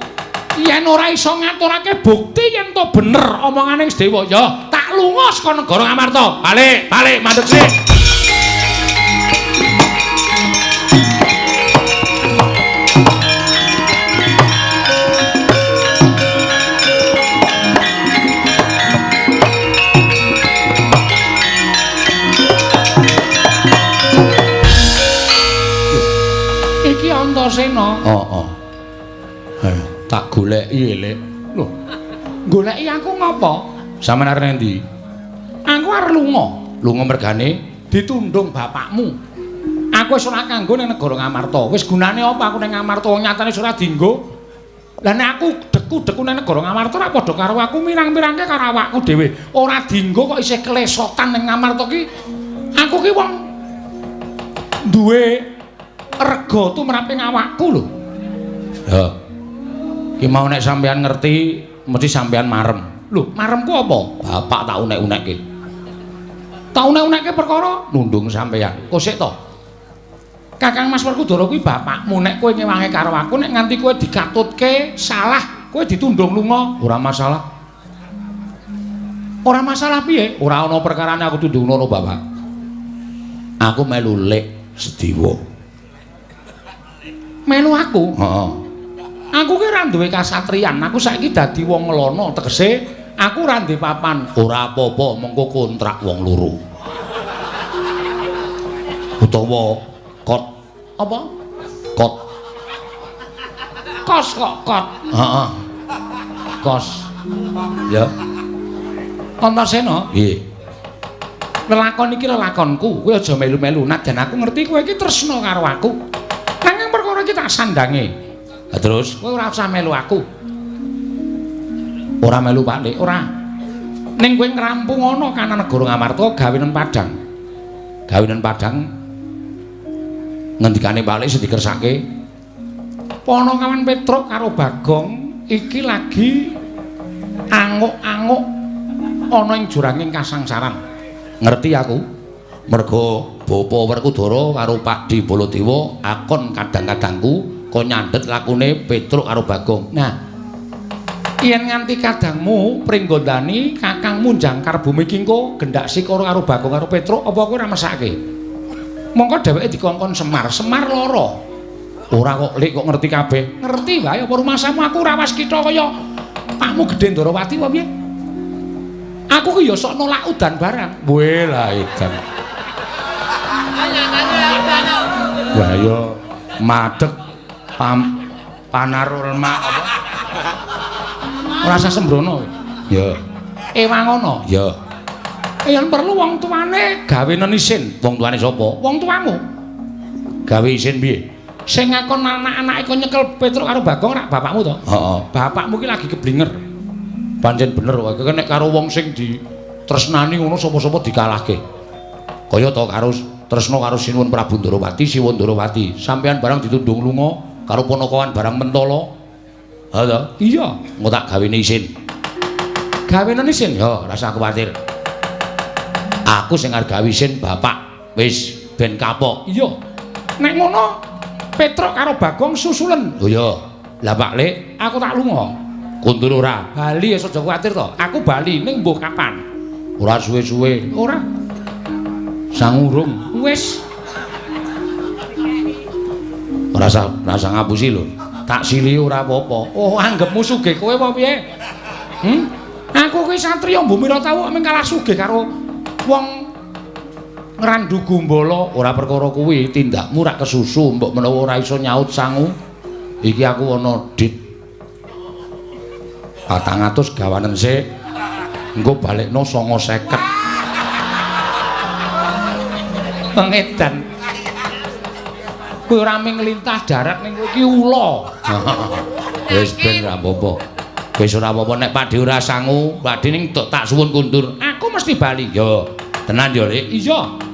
Yen ora iso ngaturake bukti yen to bener omongane Sedewa, ya tak lunga saka negara Amarta. Balik, balik mandek sik. Iki Antasena. Heeh. Tak goleki, Lek. Lho. Goleki aku ngopo? Sampeyan arep endi? Aku arep lunga. Lunga mergane ditundung bapakmu. Aku wis ora kanggo ning negara Ngamarta. Wis gunane apa aku ning Ngamarta wong nyatane wis ora dienggo. Lah nek aku deku-deku ning negara Ngamarta ora padha karo aku mirang-mirangke karo awakku dhewe. Ora dienggo kok isih kelesotan ning Ngamarta ki. Aku ki wong duwe rega tumraping awakku lho. Ya. Ki mau nek sampeyan ngerti mesti sampean marem. Lho, maremku apa? Bapak tak unek-unekke. Tak unek-unekke perkara nundung sampean. Kok sik to? Kakang Mas Werkudara kuwi bapakmu, nek kowe ngewangi karo aku nek nganti kowe dikatutke salah, kowe ditundung lunga, ora masalah. Ora masalah piye? Ora ana perkarane aku tundung ngono, Bapak. Aku melu Lek Sediwa. Melu aku? Heeh. Aku ki ora duwe kasatriyan, aku saiki dadi wong ngelono, tegese aku ora duwe papan. Ora apa-apa, mengko kontrak wong loro. Utawa kot apa? Kot. Kos kok kot. Heeh. Kos. Ya. Antasena? Nggih. Lelakon iki lelakonku, kowe aja melu-melu. Najan aku ngerti kowe iki tresna karo aku. Nanging perkara iki tak sandange. Lah terus kowe ora usah melu aku. Ora melu Pak Lik, ora. Ning kowe ngrampung ana kana negara Ngamarta gawenen padhang. Gawenen padhang ngendikane Pak Lik sing dikersake Panakawan Petruk karo Bagong iki lagi anguk-anguk ana ing juranging kasangsaran. Ngerti aku? Mergo Bapa Werkudara karo Pakdhe Baladewa akon kadang-kadangku kon nyandhet lakune Petruk karo Bagong. Nah, yen nganti kadangmu pringgondani kakangmu jangkar bumi kingko gendak sikara karo Bagong karo Petruk apa kowe ora mesake? Mongko dheweke dikongkon Semar, Semar lara. Ora kok Lik kok ngerti kabeh. Ngerti wae apa rumasamu aku ora waskita kaya pakmu Gedhe Ndorowati apa piye? Aku ki ya sok nolak udan barang. Weh lah edan. Wah ya madeg panarulma apa? Ora usah sembrono. Ya. Ewangono. Ya. Yen perlu wong tuane gawenen isin. Wong tuane sapa? Wong tuamu. Gawe isin piye? Sing ngakon anak-anake kon nyekel Petruk karo Bagong rak bapakmu to? Heeh. Bapakmu ki lagi keblinger. Pancen bener kowe nek karo wong sing ditresnani ngono sapa-sapa dikalahke. Kaya to karo tresna karo Sinuwun Prabu Ndorowati, Siwun Ndorowati. Sampeyan barang ditundung lunga karo ponokawan barang mentala. Ha to? Iya, engko tak gawene isin. Gawene isin? Ya, rasa kuwatir. Aku sing arep gawe isin bapak. Wis ben kapok. Iya. Nek ngono Petruk karo Bagong susulen. Oh iya. Lah Pak Lik, aku tak lunga. Kundur ora? Bali ya aja kuwatir to. Aku bali ning mbuh kapan? Ora suwe-suwe. Ora. Sangurung. Wis. Ora usah ngapusi lho. Tak sili ora apa-apa. Oh, anggepmu sugih kowe apa piye? Hmm? Aku kuwi satriya mbumi ora tau mung kalah sugih karo wong ngrandu gombala. Ora perkara kuwi, tindakmu rak kesusu mbok menawa ora iso nyaut sangu. Iki aku ana dit 400 gawanen sik. Engko balekno 950. Pengedan. Kowe ora mung lintah darat ning kowe iki ula. Wis ben ora apa-apa. Wis ora apa-apa nek Pakdhe ora sangu, Pakdhe ning tak suwun kundur. Aku mesti bali. Yo, tenan yo, Lik. Iya.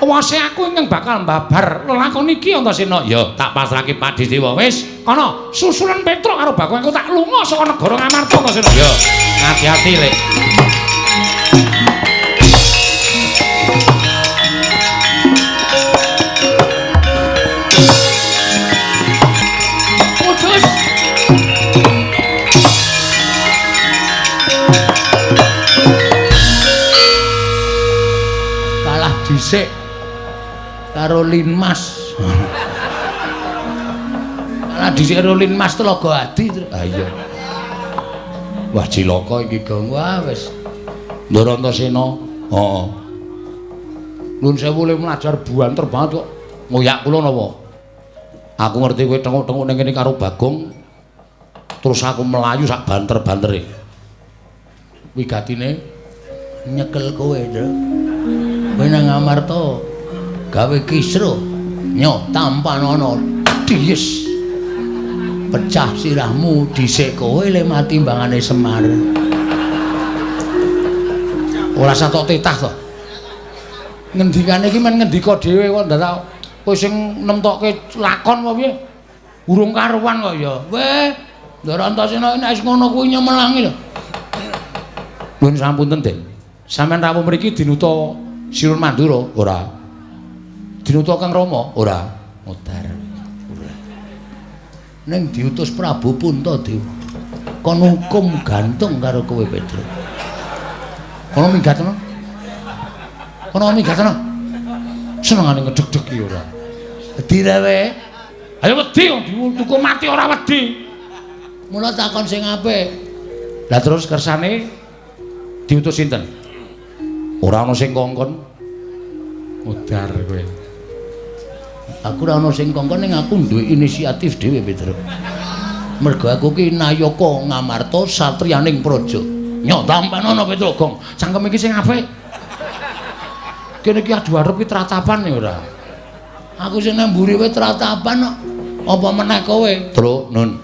Wase aku ingkang bakal mbabar lelakon iki Antasena. Yo, tak pasrahke Pakdhe Dewa. Wis, kono susulan Petruk karo Bagong aku tak lunga saka negara Ngamarta Antasena. Yo, ati-ati, Lik. Kalah dhisik karo Linmas. Kalah dhisik karo Linmas Telaga Adi. Ha iya. Wah cilaka iki Gong. Wah wis. Ndara Antasena. Heeh. Nuwun sewu le mlajar buanter banget kok. Ngoyak kula napa? Aku ngerti kowe tenguk-tenguk ning kene karo Bagong. Terus aku melayu sak banter-bantere. Wigatine nyekel kowe, Ndra. Kowe nang Ngamarta gawe kisruh nyoh tampan ana dies. Pecah sirahmu dhisik kowe le mati mbangane Semar. Ora usah tok titah to. Ngendikane iki men ngendika dhewe kok ndak kowe sing nemtokke lakon apa piye? Urung karuan kok ya. Weh, Ndara Antasena nek wis ngono kuwi nyemelangi lho. Nuwun sampun Den. Sampeyan rawuh mriki dinuta Sinuwun Mandura? Ora. Dinuta Kang Rama? Ora. Modar. Ora. Ning diutus Prabu Puntadewa. Kon hukum gantung karo kowe Petruk. Kono minggat ana. Kono minggat ana. Senengane ngedeg-deg iki ora. Wedi ra kowe? Ayo wedi wong diutuku mati ora wedi. Mula takon sing apik. Lah terus kersane diutus sinten? Ora ana sing kongkon. Modar kowe. Aku ora ana sing kongkon ning aku duwe inisiatif dhewe Petruk. Mergo aku ki nayaka Ngamarta satriyaning praja. Nyo tampanono Petruk Gong. Cangkem iki sing apik. Kene iki adu arep ki tratapan ya ora. Aku sing nang mburi wae tratapan kok. Apa meneh kowe? Truk nun.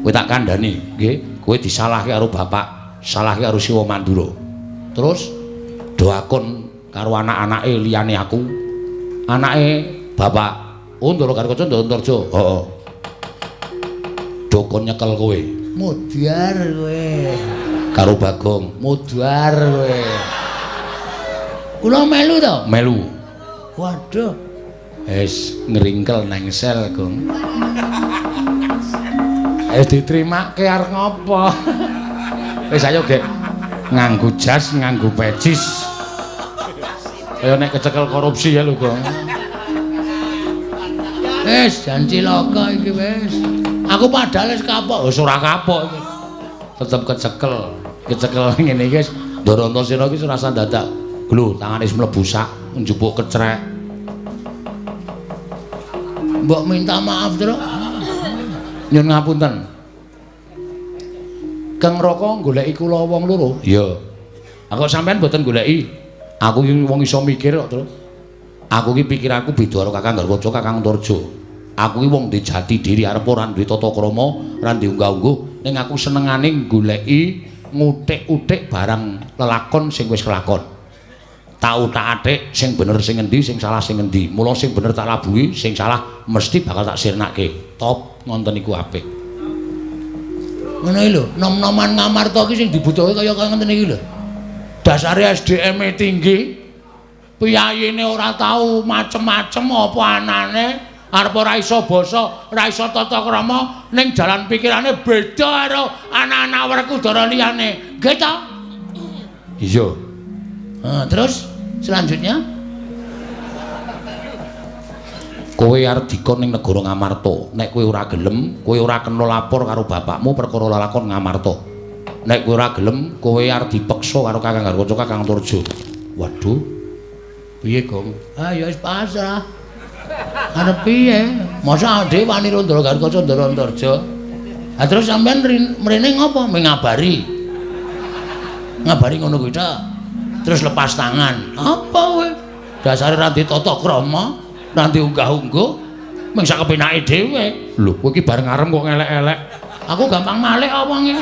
Kowe tak kandhani, nggih. Kowe disalahke karo bapak, salahke karo Siwa Mandura. Terus doakon karo anak-anake liyane aku. Anake bapak Ndara Gatotkaca Ndara Antarja. Heeh. Dokon nyekel kowe. Modar kowe. Karo Bagong, modar kowe. Kula melu to? Melu. Waduh. Wis ngringkel nang sel, Gong. Wis ditrimake arep ngopo? Wis ayo, Gek. Nganggo jas, nganggo pecis. Kaya nek kecekel korupsi ya lho, Gong. Wis jan cilaka iki wis. Aku padahal wis kapok. Wis ora kapok iki. Tetep kecekel. Kecekel ngene iki wis Ndara Antasena iki ora usah dadak. Lho, tangane wis mlebu sak, njupuk kecrek. Mbok minta maaf, Truk. Nyun ngapunten. Kang Raka goleki kula wong loro. Iya. Aku sampean mboten goleki. Aku iki wong iso mikir kok, Truk. Aku iki pikiranku beda karo Kakang Garwaca, Kakang Antarja. Aku iki wong duwe jati diri, arep ora duwe tata krama, ora duwe unggah-ungguh, ning aku senengane goleki ngutik-utik barang lelakon sing wis kelakon. Tak utak-atik sing bener sing ngendi, sing salah sing ngendi. Mula sing bener tak labuhi, sing salah mesti bakal tak sirnake. Top ngonten iku apik. Ngono iki lho, nom-noman Ngamarta iki sing dibutuhke kaya ngenten iki lho. Dasare SDM-e tinggi, piyayine ora tau macem-macem apa anane, arep ora iso basa, ora iso tata krama, ning jalan pikirane beda karo anak-anak Werkudara liyane. Nggih ta? Iya. Terus selanjutnya kowe arep dikon ning negara Ngamarta. Nek kowe ora gelem, kowe ora kena lapor karo bapakmu perkara lelakon Ngamarta. Nek kowe ora gelem, kowe arep dipeksa karo Kakang Garwaca, Kakang Antarja. Waduh. Piye, Gong? Ah ya wis pasrah. Arep piye? Masa dhewe wani karo Ndara Gatotkaca, Ndara Antarja. Ha terus sampean mrene ngopo? Mengabari. Ngabari ngono kuwi ta. Terus lepas tangan. Apa kowe? Dasare ra ndek tata krama, ra ndek unggah-ungguh, mung sak kepenake dhewe. Lho, kowe iki bareng arem kok ngelek-elek. Aku gampang malik apa wonge?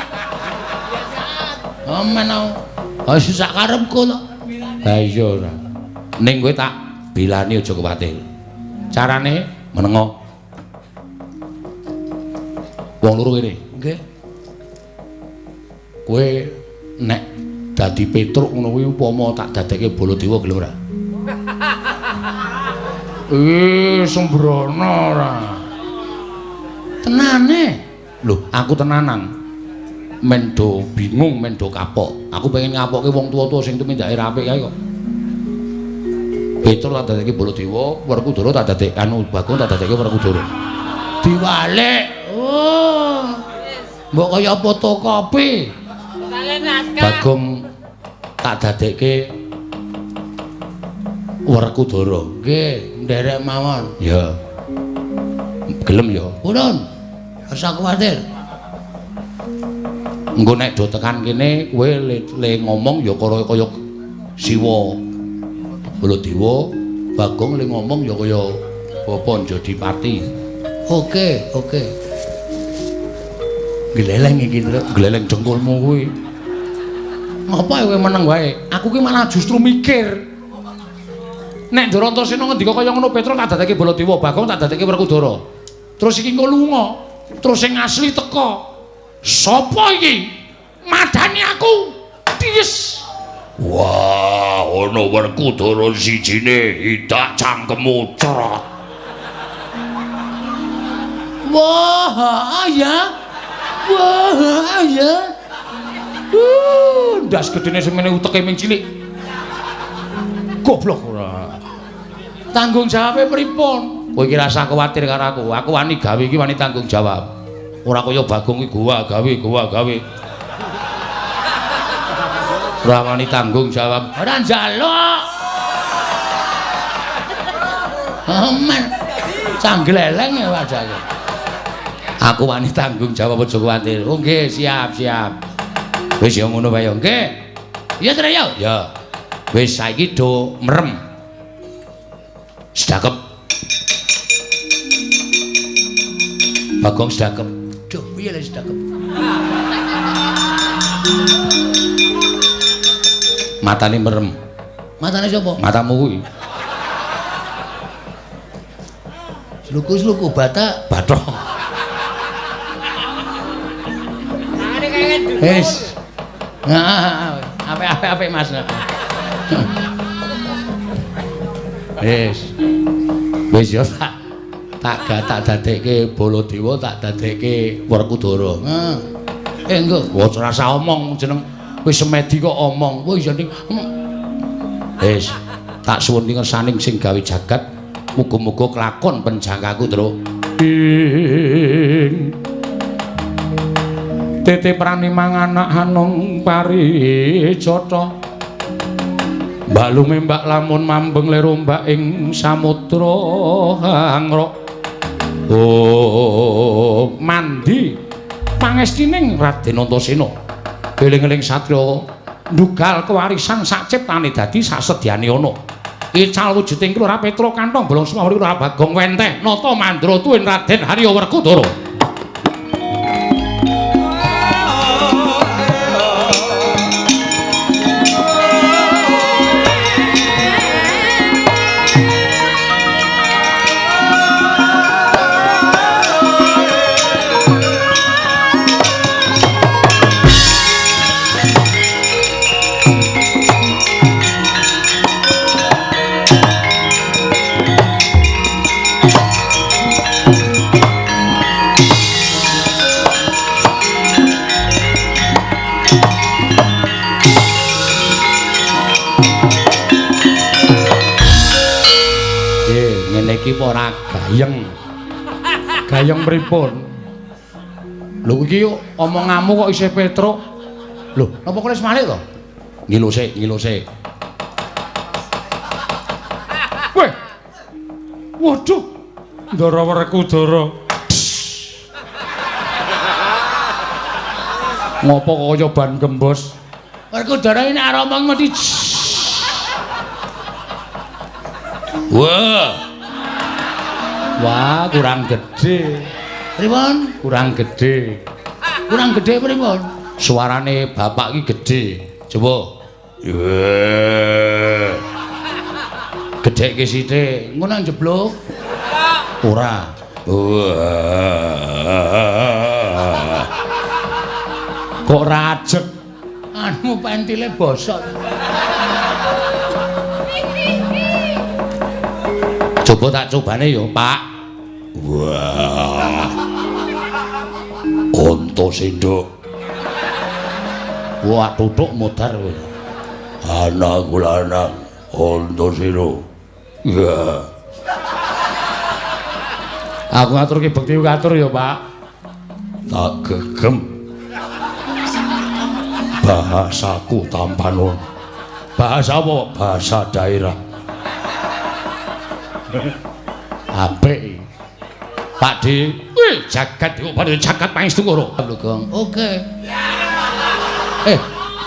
Omen aku. Ha sak karepku to. Ha iya ora. Ning kowe tak bilani aja kuwatir. Carane menengo. Wong loro kene. Nggih. Kowe nek dadi Petruk ngono kuwi upama tak dadekke Baladewa gelem ora? Sembrono ora. Tenane. Lho, aku tenanan. Men do bingung, men do kapok. Aku pengen ngapokke wong tuwa-tuwa sing tumindake ra apik kae kok. Petruk tak dadekke Baladewa, Werkudara tak dadekke anu Bagong tak dadekke Werkudara. Diwalik. Oh. Mbok kaya fotokopi. Bagong tak dadekke Werkudara. Nggih, nderek mawon. Ya. Gelem ya. Purun. Ora kuwatir. Engko nek do tekan kene kowe le ngomong ya kaya Siwa Baladewa, Bagong le ngomong ya kaya Bapa Njodipati. Oke, oke. Gleleng iki, Truk. Gleleng dengkulmu kuwi. Ngapa kowe meneng wae? Aku ki malah justru mikir. Nek Ndara Antasena ngendika kaya ngono, Petruk tak dadekke Baladewa, Bagong tak dadekke Werkudara. Terus iki engko lunga. Terus sing asli teko. Sapa iki? Madani aku. Dies. Wah, ana Werkudara sijine idak cangkemmu cerot. Wah, ya. Wah, ya. Ndas gedene semene uteke ming cilik. Goblok ora. Tanggung jawabe pripun? Kowe iki rasah kuwatir karo aku. Aku wani gawe iki wani tanggung jawab. Ora kaya Bagong iki gowa gawe, gowa gawe. Ora wani tanggung jawab. Ora njaluk. Aman. Canggleleng ya wajahnya. Aku wani tanggung jawab aja kuwatir. Oh nggih, siap, siap. Wis ya ngono wae ya. Nggih. Iya Tru ya. Ya. Wis saiki do merem. Sedakep. Bagong sedakep. Duh, piye lek sedakep? Matane merem. Matane sapa? Matamu kuwi. Sluku-sluku batak bathok. Wis. Nah, apik-apik Mas. Wis. Wis ya tak dadekke Baladewa, tak dadekke Werkudara. Heeh. Engko ora usah omong jeneng wis semedi kok omong. Wis ya ning. Wis, tak suwun ngersaning sing gawe jagat. Muga-muga kelakon penjangkaku, Tru. Ing tete prani manganak hanung parijata. Mbak lume mbak lamun mambeng lero mbak ing samudra hangrok. Oh, mandi pangestining Raden Antasena. Eling-eling satriya ndugal kewarisan sak ciptane dadi sasedyane ana. Ical wujuding Kelurahan Petro kantong bolong semawuri Kelurahan Bagong wenteh nata mandra tuwin Raden Harya Werkudara. Iki ora gayeng. Gayeng pripun? Lho iki omonganmu kok isih Petruk. Lho, napa kowe wis malik to? Ngilo sik, ngilo sik. Weh. Waduh. Ndara Werkudara. Ngopo kaya ban gembos? Werkudara ini arep omong mesti. Wah. Wah, kurang gede. Pripun? Kurang gede. Kurang gede pripun? Suarane bapak iki gede. Coba. Gedhekke sithik. Ngono njeblug? Ora. Kok rajek? Anu pentile bosok. Coba tak cobane ya, Pak. Wah. Antasena. Wah, tutuk modar kowe. Anakku lanang Antasena. Ya. Aku ngaturke bekti katur ya, Pak. Tak gegem. Bahasaku tampanon. Bahasa apa? Bahasa daerah. Apik. Pak D, wih jagat iku padha jagat pangestu karo. Gong. Oke.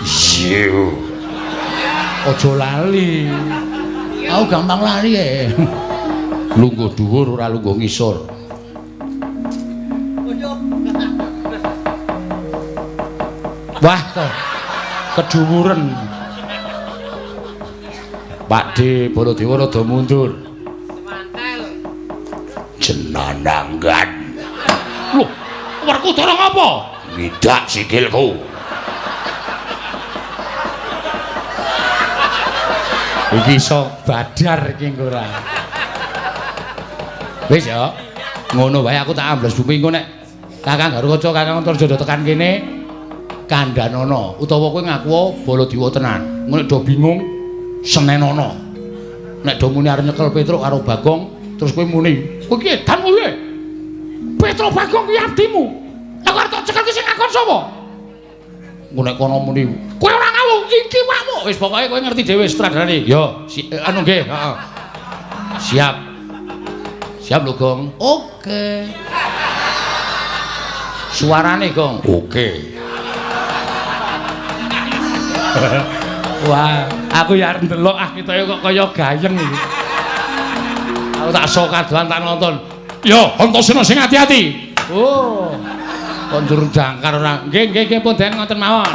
Iyo. Aja lali. Aku gampang lali e. Lungguh dhuwur ora lungguh ngisor. Wah, kedhuwuren. Pak D, Baladewa rada mundur. Jenananggan. Loh. Werkudara ngapa? Ngidak sikilku. Iki iso badar iki engko ora. Wis ya. Ngono wae aku tak ambles bumi engko nek Kakang Garukaca, Kakang Antarjaya tekan kene kandhanono utawa kowe ngaku Baladewa tenan. Engko nek do bingung senenono. Nek do muni arep nyekel Petruk karo Bagong, terus kowe muni, "Kowe iki edan kowe." Petruk Bagong kuwi abdimu. Lah kok arep tok cekel ki sing ngakon sapa? Engko nek kono muni, "Kowe ora ngawur, iki wakmu." Wis pokoke kowe ngerti dhewe sutradarane. Yo, anu nggih, heeh. Siap. Siap lho, Gong. Oke. Suarane, Gong. Oke. Wah, aku ya arep ndelok ah ketoke kok kaya gayeng iki. Aku tak sok kadoan tak nonton. Yo, Antasena sing ati-ati. Oh. Kon njur jangkar ora. Nggih, nggih, nggih pun den ngoten mawon.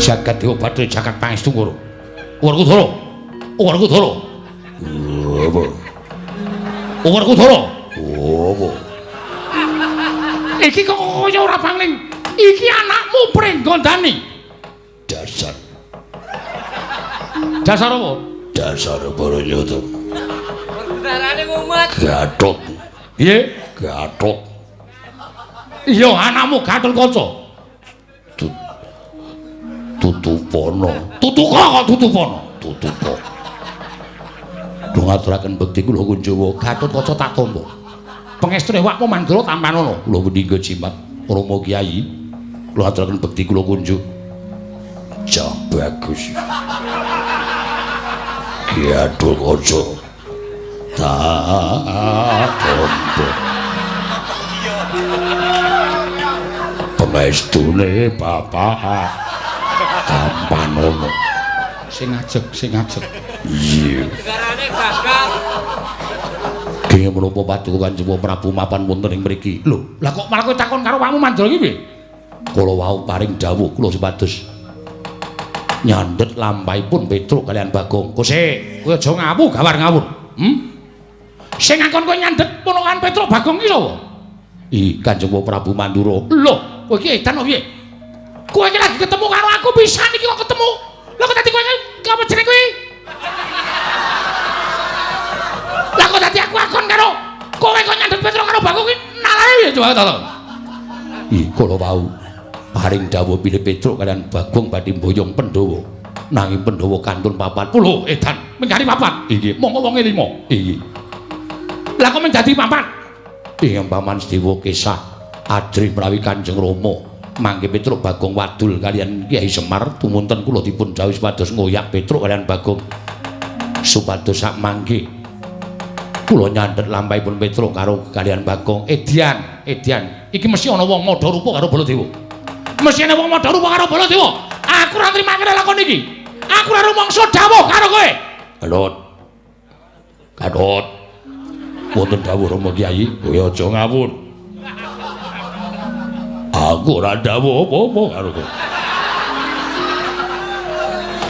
Jagat Dewa Bathara jagat pangestu ngoro. Werkudara. Werkudara. Apa? Werkudara. Apa? Iki kok kaya ora pangling. Iki anakmu Pringgondani. Dasar. Dasar apa? Dasar Baranyata. Werkudarane mumet. Gatot. Piye? Gatot. Iya, anakmu Gatotkaca. Tutupono. Tutuka kok tutupono. Tutupa. Kula ngaturaken bekti kula Kunjawa, Gatotkaca tak tampa. Pengestune wakmu Mandura tampanono. Kula meningga jimat Rama Kyai. Kula ngaturaken bekti kula kunjuk. Cah bagus. Gatotkaca tak tampa. Pengestune bapak tampanono. Sing ajeg, sing ajeg. Iya. Negarane gagal. Kenging menapa paduka Kanjeng Prabu mapan wonten ing mriki? Lho, lah kok malah kowe takon karo awakmu Mandura iki piye? Kula wau paring dawuh kula supados nyandhet lampahipun Petruk kalian Bagong. Kose, kowe aja ngawu gawar ngawur. Sing ngakon kowe nyandhet ponokan Petruk Bagong iki sapa? Ih, Kanjeng Prabu Mandura. Lho, kowe iki edan piye? Kowe iki lagi ketemu karo aku pisan iki kok ketemu. Lha kok dadi kowe iki apa jenenge kuwi? Lah kok dadi aku akon karo kowe kok nyandhet Petruk karo Bagong iki nalare piye coba to? Ih, kula wau paring dawuh bilih Petruk kalian Bagong badhe mboyong Pandhawa. Nanging Pandhawa kantun papat. Lho, edan, mengkari papat. Inggih, monggo wonge 5. Inggih. Lah kok menjadi papat? Ing paman Sedewa kesah ajrih menawi Kanjeng Rama mangke Petruk Bagong wadul kalian Kyai Semar tumunten kula dipun dawuhi supados ngoyak Petruk kalian Bagong supados sak mangke kula nyandhet lampahipun Petruk karo kalian Bagong. Edian, edian, iki mesti ana wong madha rupa karo Baladewa. Mesti ana wong madha rupa karo Baladewa. Aku ora nrimake lakon iki. Aku ora rumangsa dawuh karo kowe. Gatot. Gatot. Wonten dawuh Rama Kyai, kowe aja ngawur. Aku ora dawuh apa-apa karo kowe.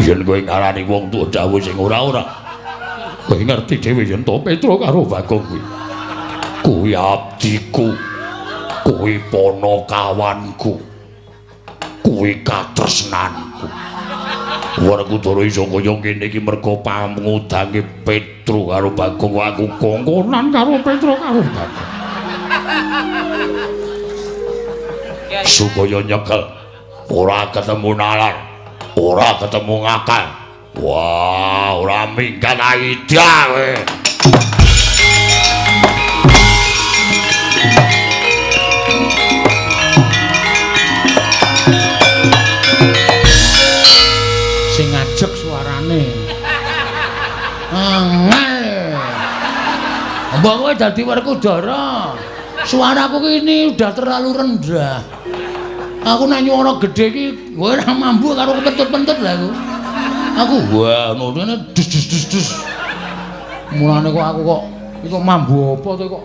Yen kowe ngarani wong tuwa dawuh sing ora-ora, kowe ngerti dhewe yen to Petruk karo Bagong kuwi. Kuwi abdiku. Kuwi ponokawanku. Kuwi katresnanku. Werkudara iso kaya ngene iki merga pangudange Petruk karo Bagong, aku kongkonan karo Petruk karo Bagong. Supaya nyekel ora ketemu nalar, ora ketemu ngakal. Wah, ora minggat aida kowe. Sing ngajeg suarane. Angel. Mbok kowe dadi Werkudara. Suaraku ini udah terlalu rendah. Aku nek nyuara gedhe iki kowe ora mampu karo kepentut-pentut lah aku. Aku wah ngono dus dus dus dus. Mulane kok aku kok iki kok mambu apa to kok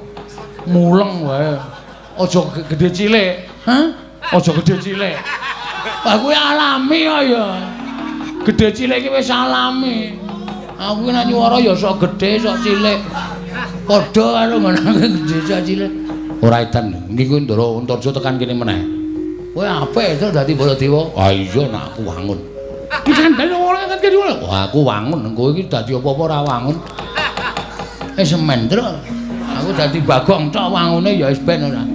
muleng wae. Aja gedhe cilik. Hah? Aja gedhe cilik. Wah kuwi alami kok ya. Gedhe cilik iki wis alami. Aku nek nyuara ya sok gedhe sok cilik. Padha karo ngono gedhe sok cilik. Ora edan. Niku Ndara Antarja tekan kene meneh. Kowe apik to dadi Baladewa? Ah iya nek aku wangun. Dikandani ora kan kene. Wah aku wangun, kowe iki dadi apa-apa ora wangun. Wis mendro. Aku dadi Bagong tok wangune ya wis ben ora.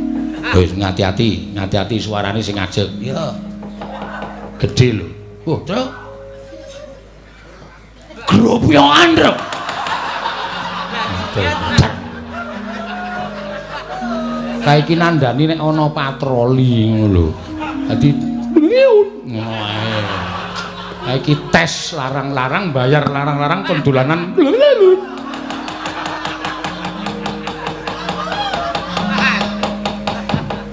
Wis ngati-ati, ngati-ati suarane sing ajeg. Iya. Gedhe lho. Oh, Truk. Gropyokan, Truk. Kae iki nandani nek ana patroli ngono lho. Dadi ngono ae. Kae iki tes larang-larang, bayar larang-larang kon dolanan.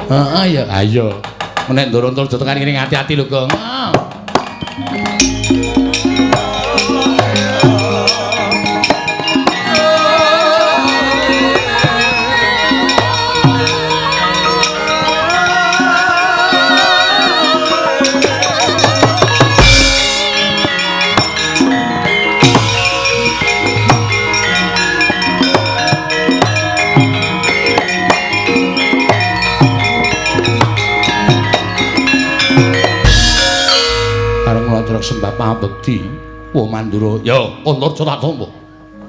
Heeh ya, ayo. Nek Ndara Antarja tekan kene ati-ati lho, Gong. Sembah pangabekti wa Mandura ya Antarja tak tampa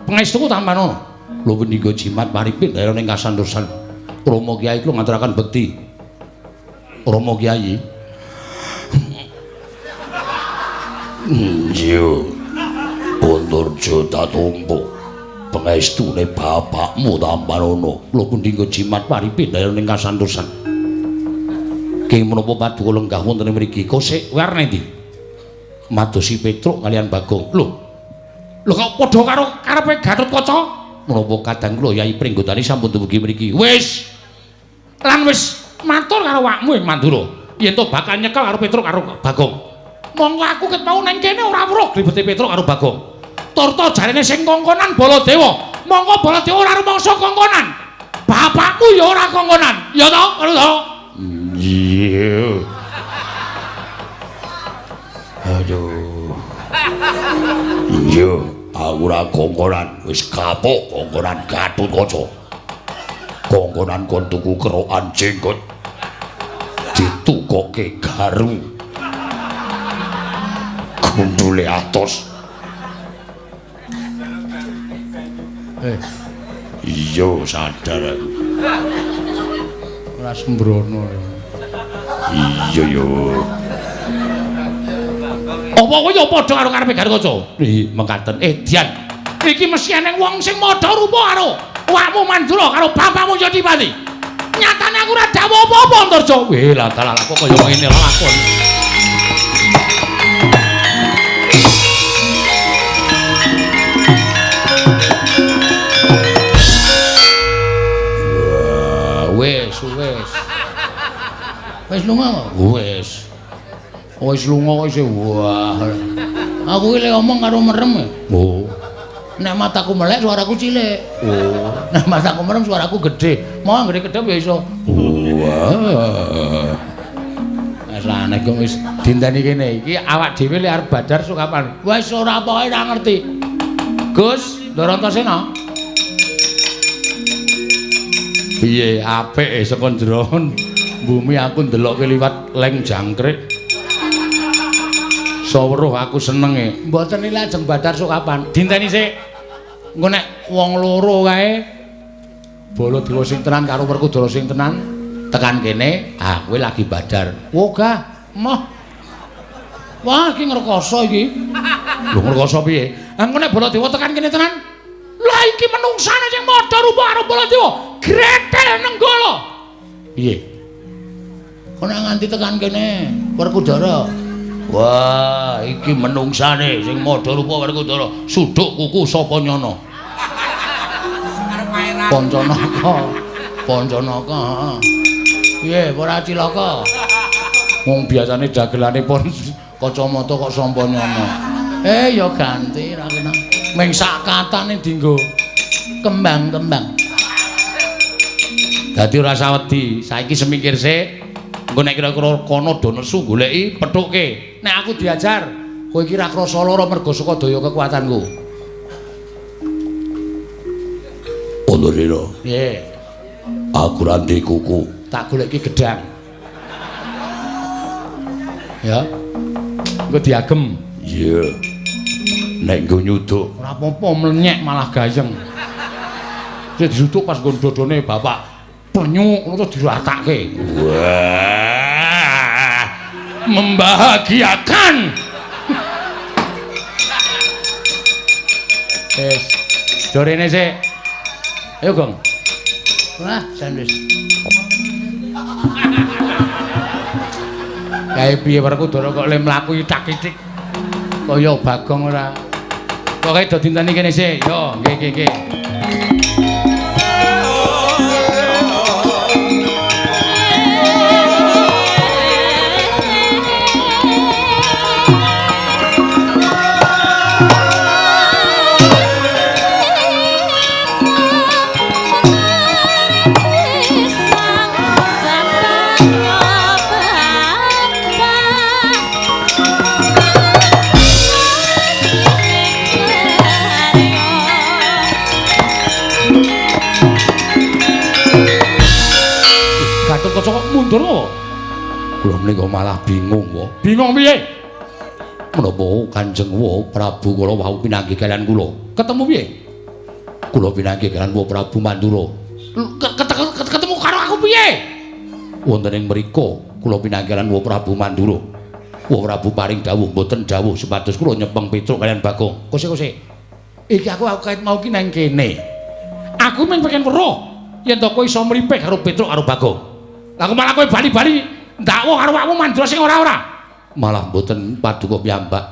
pangestuku tampanono lho wendika jimat paripin daerah ning kasantosan Rama Kyai kula ngaturaken bekti Rama Kyai iya Antarja tak tampa pangestune bapakmu tampanono lho wendika jimat paripin daerah ning kasantosan keng menapa paduka lenggah wonten mriki kosek warne ndi madosi Petruk kalian Bagong. Lho. Lho kok padha karo karepe Gatotkaca? Menapa kadang kula Yai Pringgondani sampun dumugi mriki. Wis. Lan wis matur karo awakmu ing Mandura. Yen to bakal nyekel karo Petruk karo Bagong. Monggo aku ket mau nang kene ora weruh glibete Petruk karo Bagong. Turta jarene sing kongkonan Baladewa. Monggo Baladewa ora rumangsa kongkonan. Bapakmu ya ora kongkonan. Ya to? Ngono to? Iya. Aduh. Iya, aku ora kongkonan, wis kapok kongkonan Gatotkaca. Kongkonan kon tuku kerokan jenggot. Ditukoke garu. Gundule atos. Iya, sadar aku. Ora sembrono. Iya yo. Apa kowe ya padha karo karepe Gatotkaca? Ih, mekaten. Dian. Iki mesti eneng wong sing madha rupa karo awakmu Mandura karo bapakmu Jatipati. Nyatane aku ora dawuh apa-apa, Antarja. Weh, lah dalah kok kaya ngene lakon. Wah, wis, wis. Wis lunga kok? Wis. Wis lunga kok isih wah. Aku iki lek omong karo merem. Oh. Nek mataku melek suaraku cilik. Oh. Nek mataku merem suaraku gedhe. Mau anggere kedhep ya iso. Wah. Wis aneh kok wis dinteni kene. Iki awak dhewe lek arep badar sok kapan? Wis ora pokoke ora ngerti. Gus, Ndara Antasena. Piye apik saka jero bumi aku ndelokke liwat leng jangkrik. Saweruh aku seneng e. Mboten iki lajeng badar sok kapan? Dinteni sik. Engko nek wong loro kae Baladewa sing tenan karo Werkudara sing tenan tekan kene, ah kowe lagi badar. Wogah, moh. Wah, iki ngrekoso iki. Lho ngrekoso piye? Engko nek Baladewa tekan kene tenan, lah iki menungsane sing madha rupa karo Baladewa, gretel nenggala. Piye? Kok nek nganti tekan kene Werkudara. Wah, iki menungsane sing madha rupa Werkudara, suduk kuku sapa nyana? Pancanaka. Pancanaka, heeh. Piye, ora cilaka? Wong biasane dagelane pon kacamata kok sampanyana. Ya ganti ra kena. Ming sak katane dienggo kembang-kembang. Dadi ora usah wedi, saiki semingkir sik. Engko nek kira-kira kono do nesu goleki pethukke. Nek aku diajar, kowe iki ra krasa lara mergo saka daya kekuatanku. Antasena. Piye? Aku ra ndek kuku. Tak goleki gedang. Ya. Engko diagem. Iya. Nek nggo nyuduk ora apa-apa mlenyek malah gayeng. Terus disuduk pas nggon dodone bapak. Penyuk ngono terus diratake. Wah. Membahagiakan. Wis. Dorene sik. Ayo, Gong. Wah, jan wis. Kae piye Werkudara kok le mlaku ithak-ithik kaya Bagong ora. Pokoke do dinteni kene sik. Yo, nggih nggih nggih. Gatotkaca kok mundur apa? Kula menika malah bingung wae. Bingung piye? Menapa Kanjeng Wa Prabu kula wau pinanggih kalian kula? Ketemu piye? Kula pinanggih kalian Wa Prabu Mandura. Ketemu karo aku piye? Wonten ing mriku kula pinanggih kalian Wa Prabu Mandura. Wa Prabu paring dawuh mboten dawuh supados kula nyepeng Petruk kalian Bagong. Kose-kose. Iki aku kait mau ki nang kene. Aku mung pengen weruh yen to kowe iso mripih karo Petruk karo Bagong. Lah kok malah kowe bali-bali ndakwa karo awakmu Mandura sing ora-ora. Malah mboten paduka piyambak.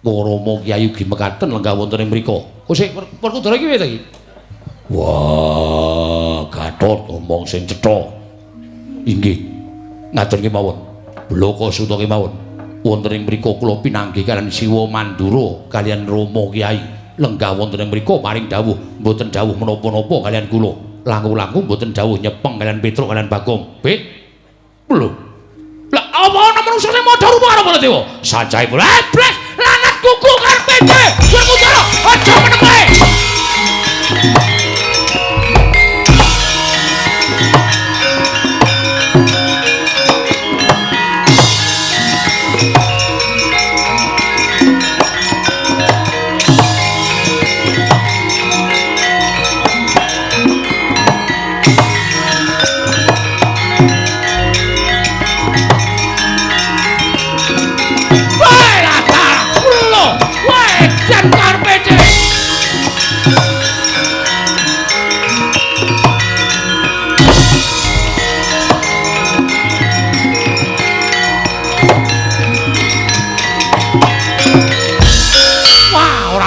Rama Kyai ugi mekaten lenggah wonten ing mriku. Kose Werkudara iki piye ta iki? Wah, Gatot omong sing cetha. Inggih. Ngaten kemawon. Bloko suta kemawon. Wonten ing mriku kula pinanggih kalian Siwa Mandura kalian Rama Kyai. Lenggah wonten ing mriku paring dawuh mboten dawuh menapa-napa kalian kula. Langkung-langkung mboten dawuh nyepeng kalian Petruk kalian Bagong. Be. Lho. Lah apa ana manungsa sing madha rupa karo Baladewa? Sancahe blas lanat kuku karepe dhewe. Werkudara aja meneng wae.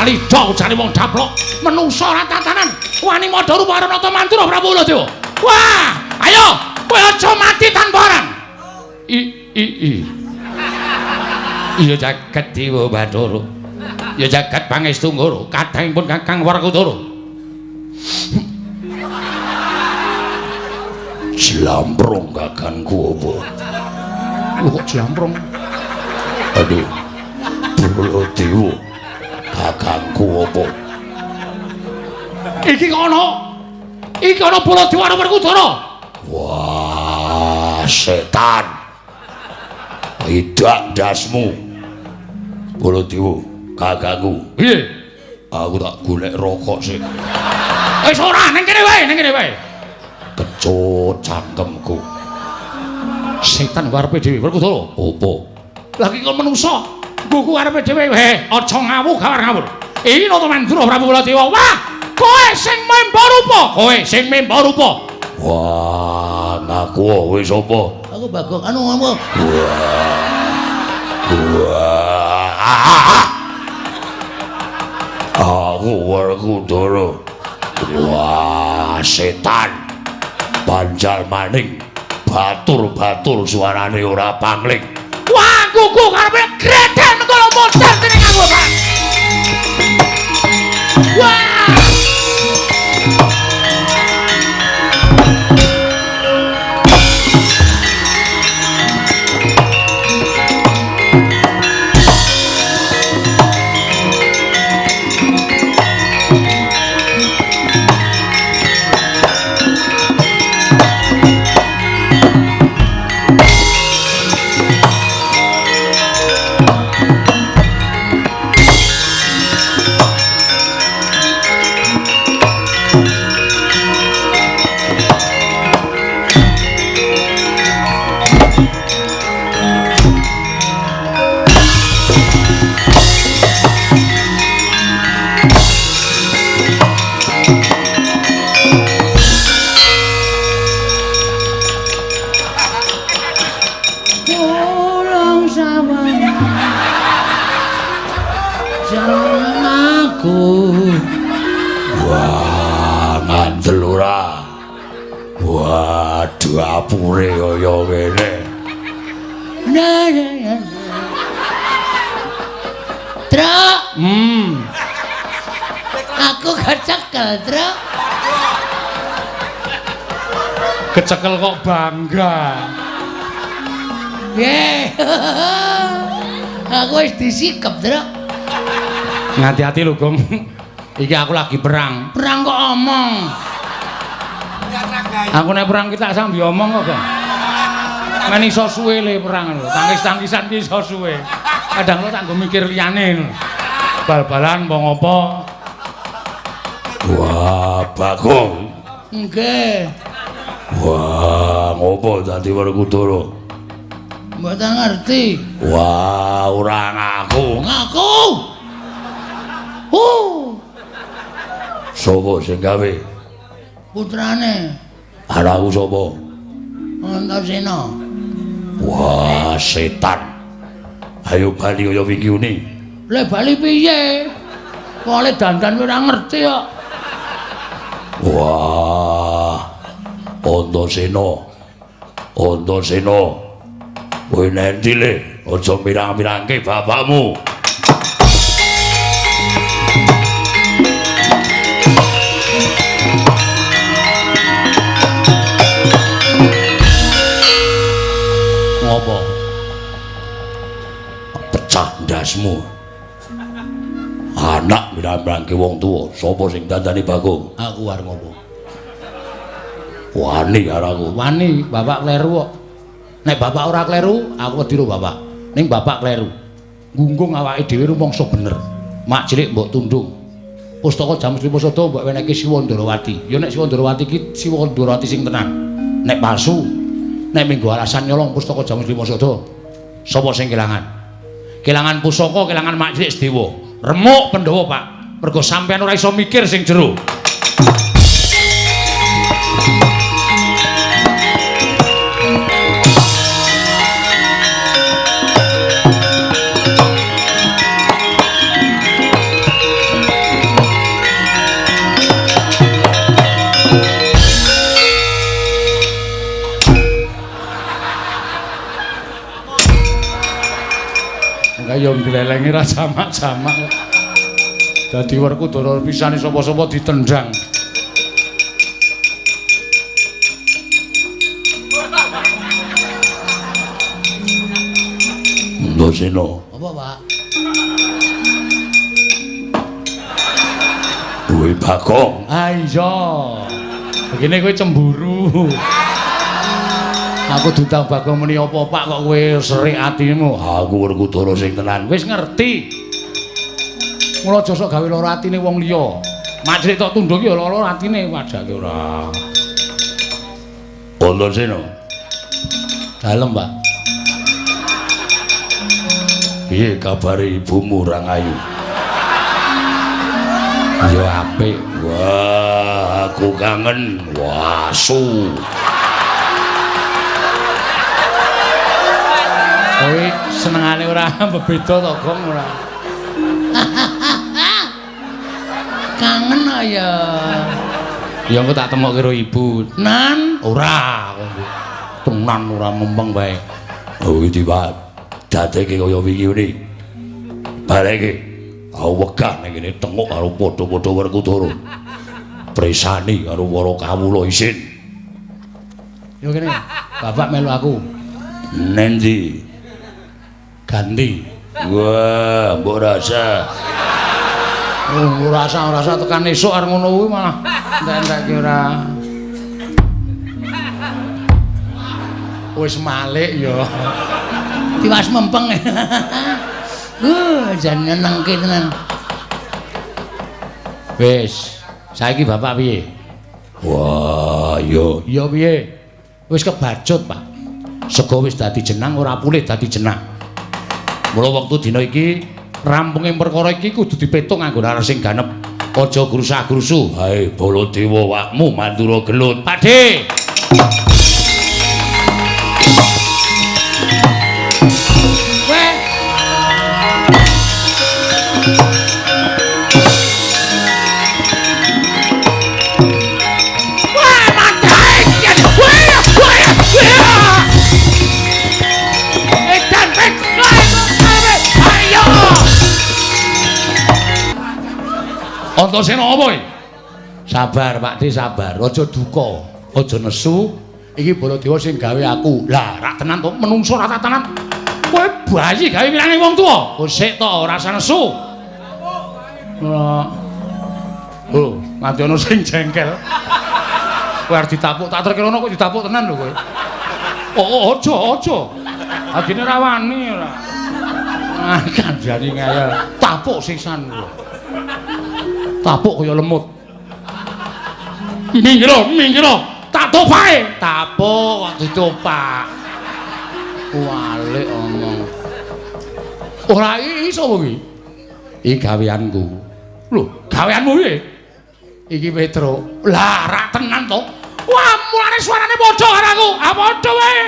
Lido jane wong daplok menungsa ora tatanan wani madha rupa karo Nata Mandura Prabu Baladewa. Wah, ayo kowe aja mati tanpa aran. I i i. Iya jagat Dewa Bathara. Ya jagat Pangestu Nggara kadangipun Kakang Werkudara. Jlamprong kakangku apa? Lho kok jlamprong? Aduh. Baladewa. Kakangku apa? Iki kok ana. Iki ana Baladewa karo Werkudara. Wah, setan. Idak dasmu. Baladewa, kakangku. Piye? Aku tak golek rokok sik. Wis ora, ning kene wae, ning kene wae. Kecut cangkemku. Setan karepe dhewe Werkudara. Apa? Lah iki kok menungsa. Buku karepe dhewe, heh, aja ngawur ngawur. Iki Nata Mandura Prabu Baladewa. Wah, kowe sing memba rupa, kowe sing memba rupa. Wah, ngaku kowe sapa? Aku Bagong. Anu ngomong. Wah. Aku Werkudara. Wah, setan. Banjal maning batur-batur suarane ora pangling. Wah, kuku karepe gredel mengko modar dening aku, Pak. Wah! Wah, ngandel ora. Wah, dapure kaya ngene. Truk. Aku kecekel, Truk. Kecekel kok bangga. Ye. Aku wis disikep, Truk. Ngati-hati lho, Gong. Iki aku lagi perang. Perang kok omong. Aku nek perang ki tak sambi omong kok, Gong. Men iso suwe le perang lho. Tangis-tangisan ki iso suwe. Kadang lo tak nggo mikir liyane lho. Bal-balan apa ngopo. Wah, Bagong. Nggih. Wah, ngopo dadi Werkudara? Mboten ngerti. Wah, ora ngaku. Ngaku. Sopo sing gawe? Putrane. Anakku sapa? Antasena. Wah, setan. Ayo bali kaya wingi uni. Lah bali piye? Wong le dandan ora ngerti kok. Wah. Antasena. Antasena. Kowe nendi le? Aja mirang-mirangke bapakmu. Ngopo? Pecah ndasmu. Anak mirang-mirangke wong tuwa, sapa sing dandani Bagong? Aku arep ngopo? Wani karo aku. Wani, bapak kleru kok. Nek bapak ora kleru, aku wedi ro bapak. Ning bapak kleru. Gunggung awake dhewe rumangsa bener. Mak cilik mbok tundung. Pustaka Jamus Lima Sada mbok wenehke Siwa Ndarawati. Ya nek Siwa Ndarawati iki Siwa Ndarawati sing tenan. Nek palsu, nek minggu alasan nyolong pustaka Jamus Lima Sada, sapa sing kelangan? Kelangan pusaka, kelangan mak cilik sedewa. Remuk Pandhawa, Pak. Mergo sampean ora iso mikir sing jero. Kaya nglelengi ra jamak-jamak. Dadi Werkudara pisane sapa-sapa ditendang. Antasena. Apa, Pak? Duwe Bagong. Ah iya. Begini kowe cemburu. Aku diundang Bagong muni apa, Pak, kok kowe serik atimu? Aku Werkudara sing tenan. Wis ngerti. Mula aja sok gawe lara atine wong liya. Mak cilik tok tunduk ki ya lara atine wajake ora. Antasena. Dalem, Pak. Piye kabare ibumu Rangayu? Ya apik. Wah, aku kangen. Wah, asu. Kowe senengane ora bebeda to, Gong, ora? Kangen ya. Ya engko tak temokke karo ibu. Nan, Ora. Tenan ora mempeng bae. Oh iki Pak. Dadeke kaya wingi ngene. Baleke. Aku wegah ning kene tengok karo padha-padha Werkudara. Presani karo para kawula isin. Yo kene, bapak melu aku. Nendi? Ganti. Wah, mbok rasa. Oh, rasa tekan esuk arep ngono kuwi malah entek-entekke ora. Wis malik ya. Tiwas mempeng. Jan nyenengke tenan. Wis, saiki bapak piye? Wah, yo. Ya piye? Wis kebacut, Pak. Sego wis dadi jenang ora pulih dadi jenang. Mula wektu dina iki rampunge perkara iki kudu dipetung nganggo laras sing ganep. Aja grusah-grusu. Hae Baladewa wakmu Mandura gelut. Pakde. Weh. Wah, mati. Wah, wah, wah. Edan pek. Ayo. Antasena apa iki? Sabar Pakde, sabar. Aja duka, aja nesu. Iki Baladewa sing gawe aku. Lah, rak tenan to, menungso ora tenan. Kowe bayi gawe milange wong tuwa. Oh sik to, ora usah nesu. Oh, nganti ana sing jengkel. Kowe arep ditapuk, tak terkira kok ditapuk tenan lho kowe. Oh, aja, aja. Adine ora wani ora. Ah, kandhane ngayal. Tapuk sisan lho. Tapuk kaya lemut. Minggir, minggir. Tak topake. Tapuk kok ditopak. Walik omong. Ora iso kuwi. Iki gaweanku. Lho, gaweanmu piye? Iki Petro. Lah, rak tenan to. Wah, mulane suarane padha karo aku. Ah, padha wae.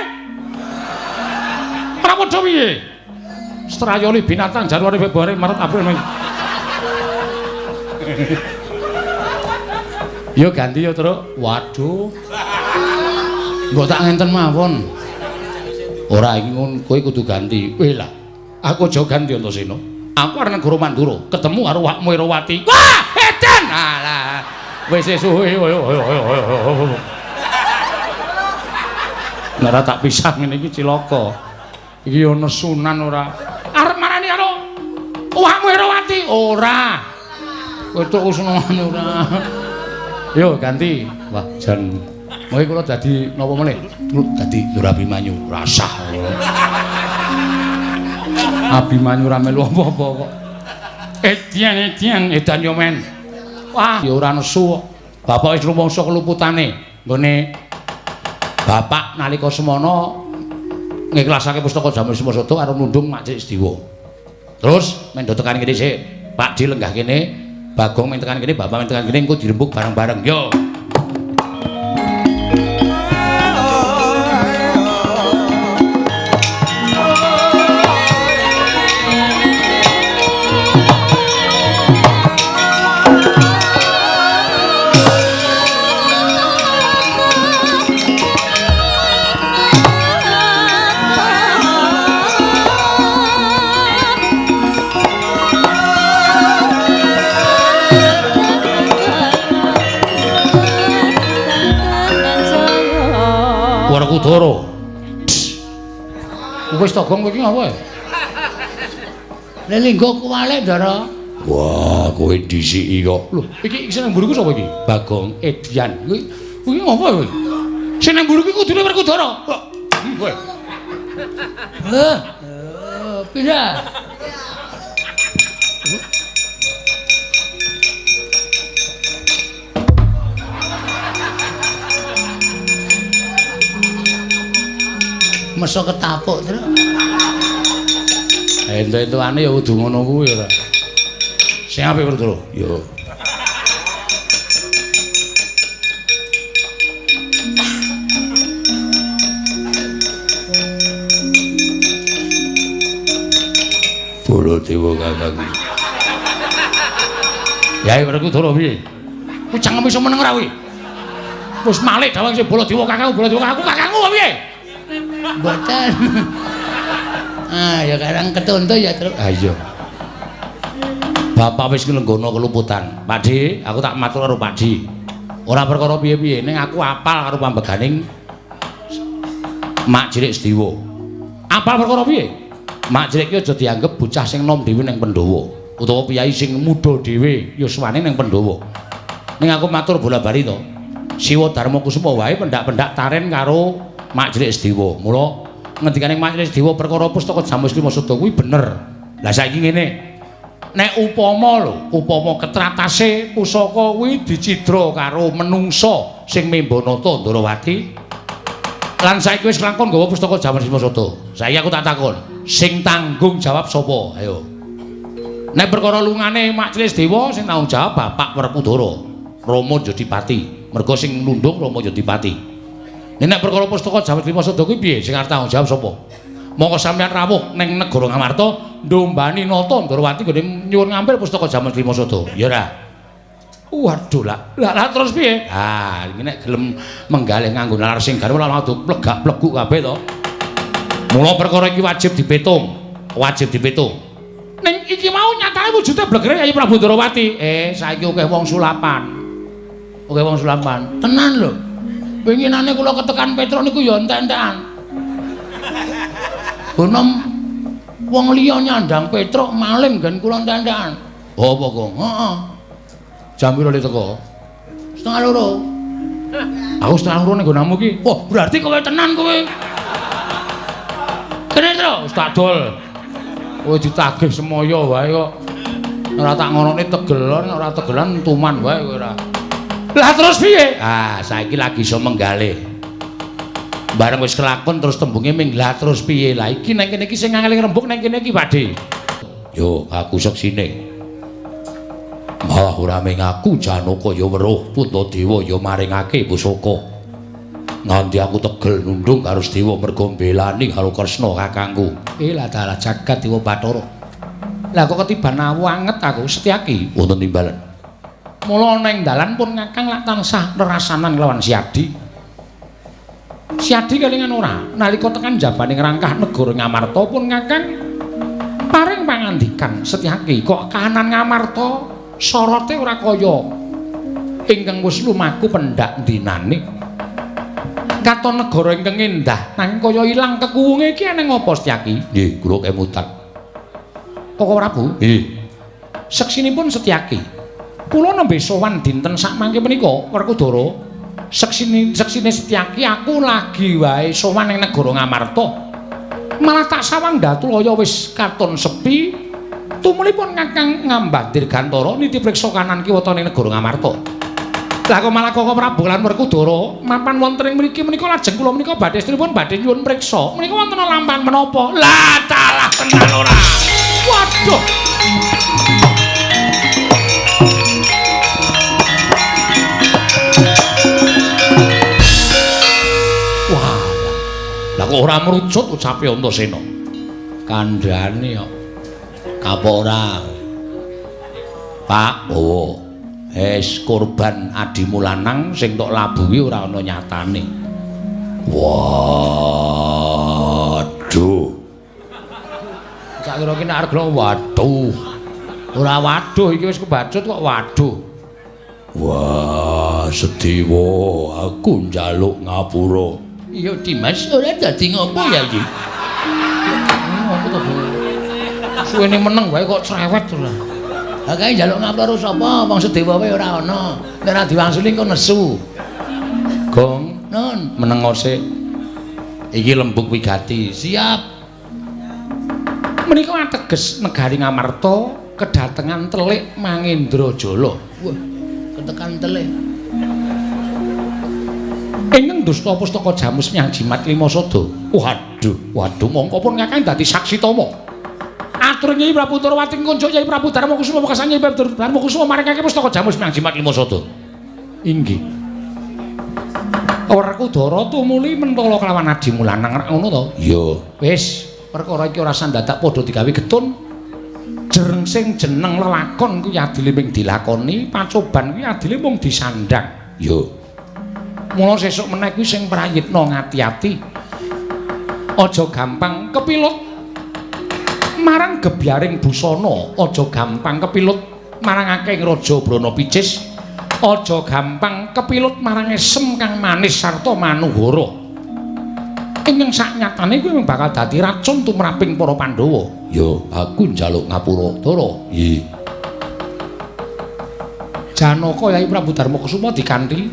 Ora padha piye? Strayoli binatang Januari Februari Maret April Mei. Yo ganti yo, Truk. Waduh. Mbok tak ngenten mawon. Ora iki ngono, kowe kudu ganti. Weh lah. Aku aja ganti Antasena. Aku arep negara Mandura, ketemu karo Wakmu Irawati. Wah, edan. Alah. Wis suwe yo yo yo yo. Nek ora tak pisah ngene iki cilaka. Iki yo nesunan ora. Arep marani karo Wakmu Irawati ora. Kowe tok senengane ora. Yo ganti. Wah, jan. Mengke kula dadi napa meneh? Dadi Lur Abimanyu. Rasah. Abimanyu ora melu apa-apa kok. Edian edian edan yo men. Wah, ya ora nesu kok. Bapak wis rumangsa keluputane. Nggone bapak nalika semono ngikhlasake pustaka Jamus Sumosada karo nundung Mak Cik Sediwa. Terus mendo tekan kene sik. Pak Di lenggah kene, Bagong men tekan kene, bapak men tekan kene engko dirembug bareng-bareng. Yo. Werkudara. Wis to gong kowe iki apa? Lah linggo kuwalik, Ndara. Wah, kowe dhisiki kok. Lho, iki sing nang mburiku sapa iki? Bagong Edian. Kuwi kuwi ngapa kowe? Sing nang mburiku kudune Werkudara. Kowe. Heh. Pindah. Meso ketapuk terus. Entuk-entukane ya kudu ngono kuwi ora. Sing apik Werkudara. Yo. Baladewa kakangku. Yai Werkudara piye? Kuwi cangkem iso meneng ora kuwi? Wis malik dawang sing Baladewa kakangku, Baladewa kakangku, kakangku apa piye? Mboten. Ah, ya karang ketonto ya, Truk. Ah iya. Bapak wis nglenggono keluputan. Pakde, aku tak matur karo Pakde. Ora perkara piye-piye, ning aku apal karo pambeganing Mak Cilik Sediwa. Apal perkara piye? Mak Cilik ki aja dianggep bocah sing nom dhewe ning Pandhawa utawa piyai sing muda dhewe yuswane ning Pandhawa. Ning aku matur bola-bali to. Siwa Darma Kusuma wae pendak-pendak taren karo Mak Cilik Sediwa. Mula ngendikane Mak Cilik Sediwa perkara pustaka Jamus Lima Sada kuwi bener. Lah saiki ngene. Nek upama lho, upama ketratase pusaka kuwi dicidra karo menungsa sing memba nata Ndrawati. Lan saiki wis kelakon nggawa pustaka Jamus Lima Sada. Saiki aku tak takon, sing tanggung jawab sapa? Ayo. Nek perkara lungane Mak Cilik Sediwa sing tanggung jawab Bapak Werkudara, Rama Jodipati. Mergo sing nundung Rama Jodipati. Nek perkara pustaka Jamus Lima Sada kuwi piye? Sing arep tanggung jawab sapa? Monggo sampeyan rawuh ning negara Ngamarta ndombani nata Ndrawati nggone nyuwun ngambil pustaka Jamus Lima Sada. Ya ora? Waduh lah. Lah terus piye? Ah, iki nek gelem menggalih nganggo nalar sing garwa ora adu plegak-pleguk kabeh to. Mula perkara iki wajib dipitung. Wajib dipitung. Ning iki mau nyatane wujude blegere Yayi Prabu Ndrawati. Saiki akeh wong sulapan. Akeh wong sulapan. Tenan lho. Winginane kula ketekan Petruk niku ya entek-entekan. Bonom wong liya nyandang Petruk maling nggen kula entek-entekan. Oh, apa kok? Heeh. Jam piro le teko? 1:30. Aku 1:30 ning nggonamu iki. Wah, berarti kowe tenan kowe. Kene, Truk, wis tak dol. Kowe ditagih semoyo wae kok. Ora tak ngonokne tegelan, ora tegelan tuman wae kowe ora. Lah terus piye? Ah, saiki lagi iso menggalih. Bareng wis kelakon terus tembunge ming lah terus piye? Lah iki nang kene iki sing angel rembug nang kene iki, Pakde. Yo, aku seksine. Malah ora ming aku Janaka ya weruh Puntadewa ya maringake pusaka. Nganti aku tegel nundung karo Sedewa mergo mbelani karo Kresna kakangku. Lah dalah jagat Dewa Bathara. Lah kok ketiban awu anget aku Setyaki. Wonten timbalan. Mula neng dalan pun ngakang lak tansah nerasanan kelawan Siadi. Siadi kelingan ora nalika tekan jabaning rangkah negara Ngamarta pun ngakang paring pangandikan Setyaki kok kahanan Ngamarta sorote ora kaya ingkang wis lumaku pendak dinane. Katon negara ingkang endah nanging kaya ilang kekuwunge iki eneng apa Setyaki? Nggih, kula kemutan. Koko Prabu? Nggih. Seksinipun Setyaki. Kula nembe sowan dinten sakmangke menika Werkudara. Seksine Setyaki aku lagi wae sowan ning negara Ngamarta. Malah tak sawang Datulaya wis katon sepi. Tumulipun ngakang ngambah dirgantara niti priksa kanan kiwa ning negara Ngamarta. Lah kok malah Koko Prabu lan Werkudara mapan wonten ing mriki menika lajeng kula menika badhe estunipun badhe nyuwun priksa. Menika wonten lampahan menapa? Lah dalah tenan ora. Waduh. Wah. Lah kok ora mrucut ucape Antasena. Kandhane kok. Kapok ora. Pak, oh. Es korban adimu lanang sing tok labuhi ora ana nyatane. Waduh. Tak kira ki nek arep waduh. Ora waduh iki wis kebacut kok waduh. Wah, Sedewa, aku njaluk ngapura. Iya, Dimas, ora dadi ngopo ya iki? Aku to. Suwene meneng wae kok cerewet ora. Ha kae njaluk ngapura karo sapa? Wong Sedewa wae ora ana. Nek ora diwangsuli engko nesu. Gong, nun, meneng sik. Iki lembug wigati. Siap. Menika ateges negari Ngamarta kedatengan telik Mangendrajala. Wah, ketekan telik. Ingkang dusta pustaka Jamus Myang Jimat Lima Sada. Waduh, waduh mongko pun kakang dadi saksi tama. Atur Nyai Prabu Ndrawati kunjuk Nyai Prabu Darma Kusuma wekasan Nyai Prabu Darma Kusuma maringake pustaka Jamus Myang Jimat Lima Sada. Inggih. Werkudara tumuli mentala kelawan adimu lanang rak ngono to? Iya. Wis, perkara iki ora sandadak padha digawe getun. Jreng sing jeneng lelakon kuwi adile mung dilakoni, pacoban kuwi adile mung disandhang. Iya. Mula sesuk meneh kuwi sing prayitna ngati-ati. Aja gampang kepilut marang gebyaring busana, aja gampang kepilut marang akeh raja Brana Picis, aja gampang kepilut marang esem kang manis sarta manuhara. Ingkang saknyatane kuwi bakal dadi racun tumraping para Pandhawa. Ya, aku njaluk ngapura, Ndara. Nggih. Janaka Yai Prabu Darmakusuma dikanthi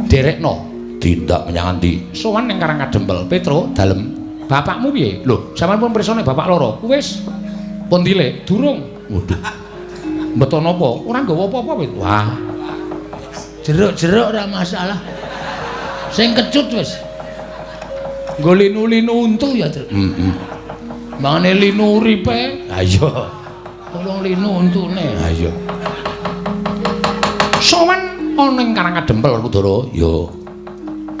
derekno tindak menyang endi? Sowan ning Karang Kadempel. Petruk, dalem. Bapakmu piye? Lho, sampeyan pun pirsa nek bapak lara. Wis. Pun tilik, durung. Waduh. Mbeto napa? Ora nggawa apa-apa, Pit. Wah. Jeruk-jeruk ora masalah. Sing kecut wis. Nggo linu-linu untu ya, Truk. Heeh. Mangane linu uripe. Ha iya. Tolong linu untune. Ha iya. Sowan ana ing Karang Kadempel, Kudara. Ya.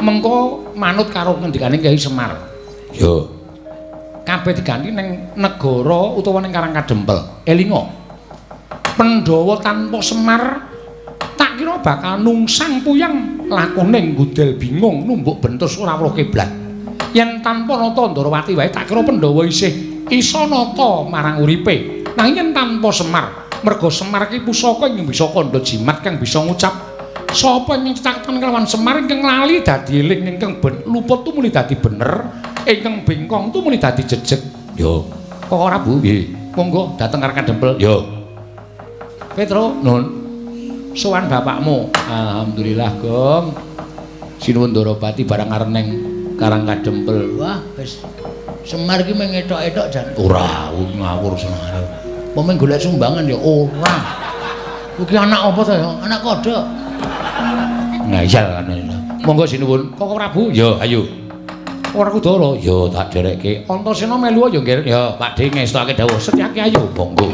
Mengko manut karo ngendikane Kyai Semar. Ya. Kabeh diganti ning negara utawa ning Karang Kadempel. Elinga. Pandhawa tanpa Semar tak kira bakal nungsang puyang lakone nggudel bingung numbuk bentus ora weruh kiblat. Yen tanpa nata Ndorowati wae tak kira Pandhawa isih isa nata marang uripe. Nanging yen tanpa Semar, merga Semar ki pusaka ingkang bisa kandha jimat kang bisa ngucap sapa ingkang cetakan kelawan Semar ingkang lali dadi eling, ingkang luput tumuli dadi bener, ingkang bengkong tumuli dadi jejeg. Yo. Kok ora, Bu? Nggih. Monggo dhateng Karang Kadempel. Yo. Petro, nun. Sowan bapakmu. Alhamdulillah, Gong. Sinuwun Ndorowati barang arep ning Karang Kadempel. Wah, wis Semar ki mung etok-etok jan. Ora, ngawur senengane. Apa mung golek sumbangan ya ora. Kuwi anak apa to ya? Anak kodhok. Ngayal kan. Monggo sinuwun. Koko Prabu? Ya, ayo. Ora Kudara? Ya, tak derekke. Antasena melu ya, Nggir. Ya, Pakde ngestokake dawuh. Setyaki ayo. Monggo.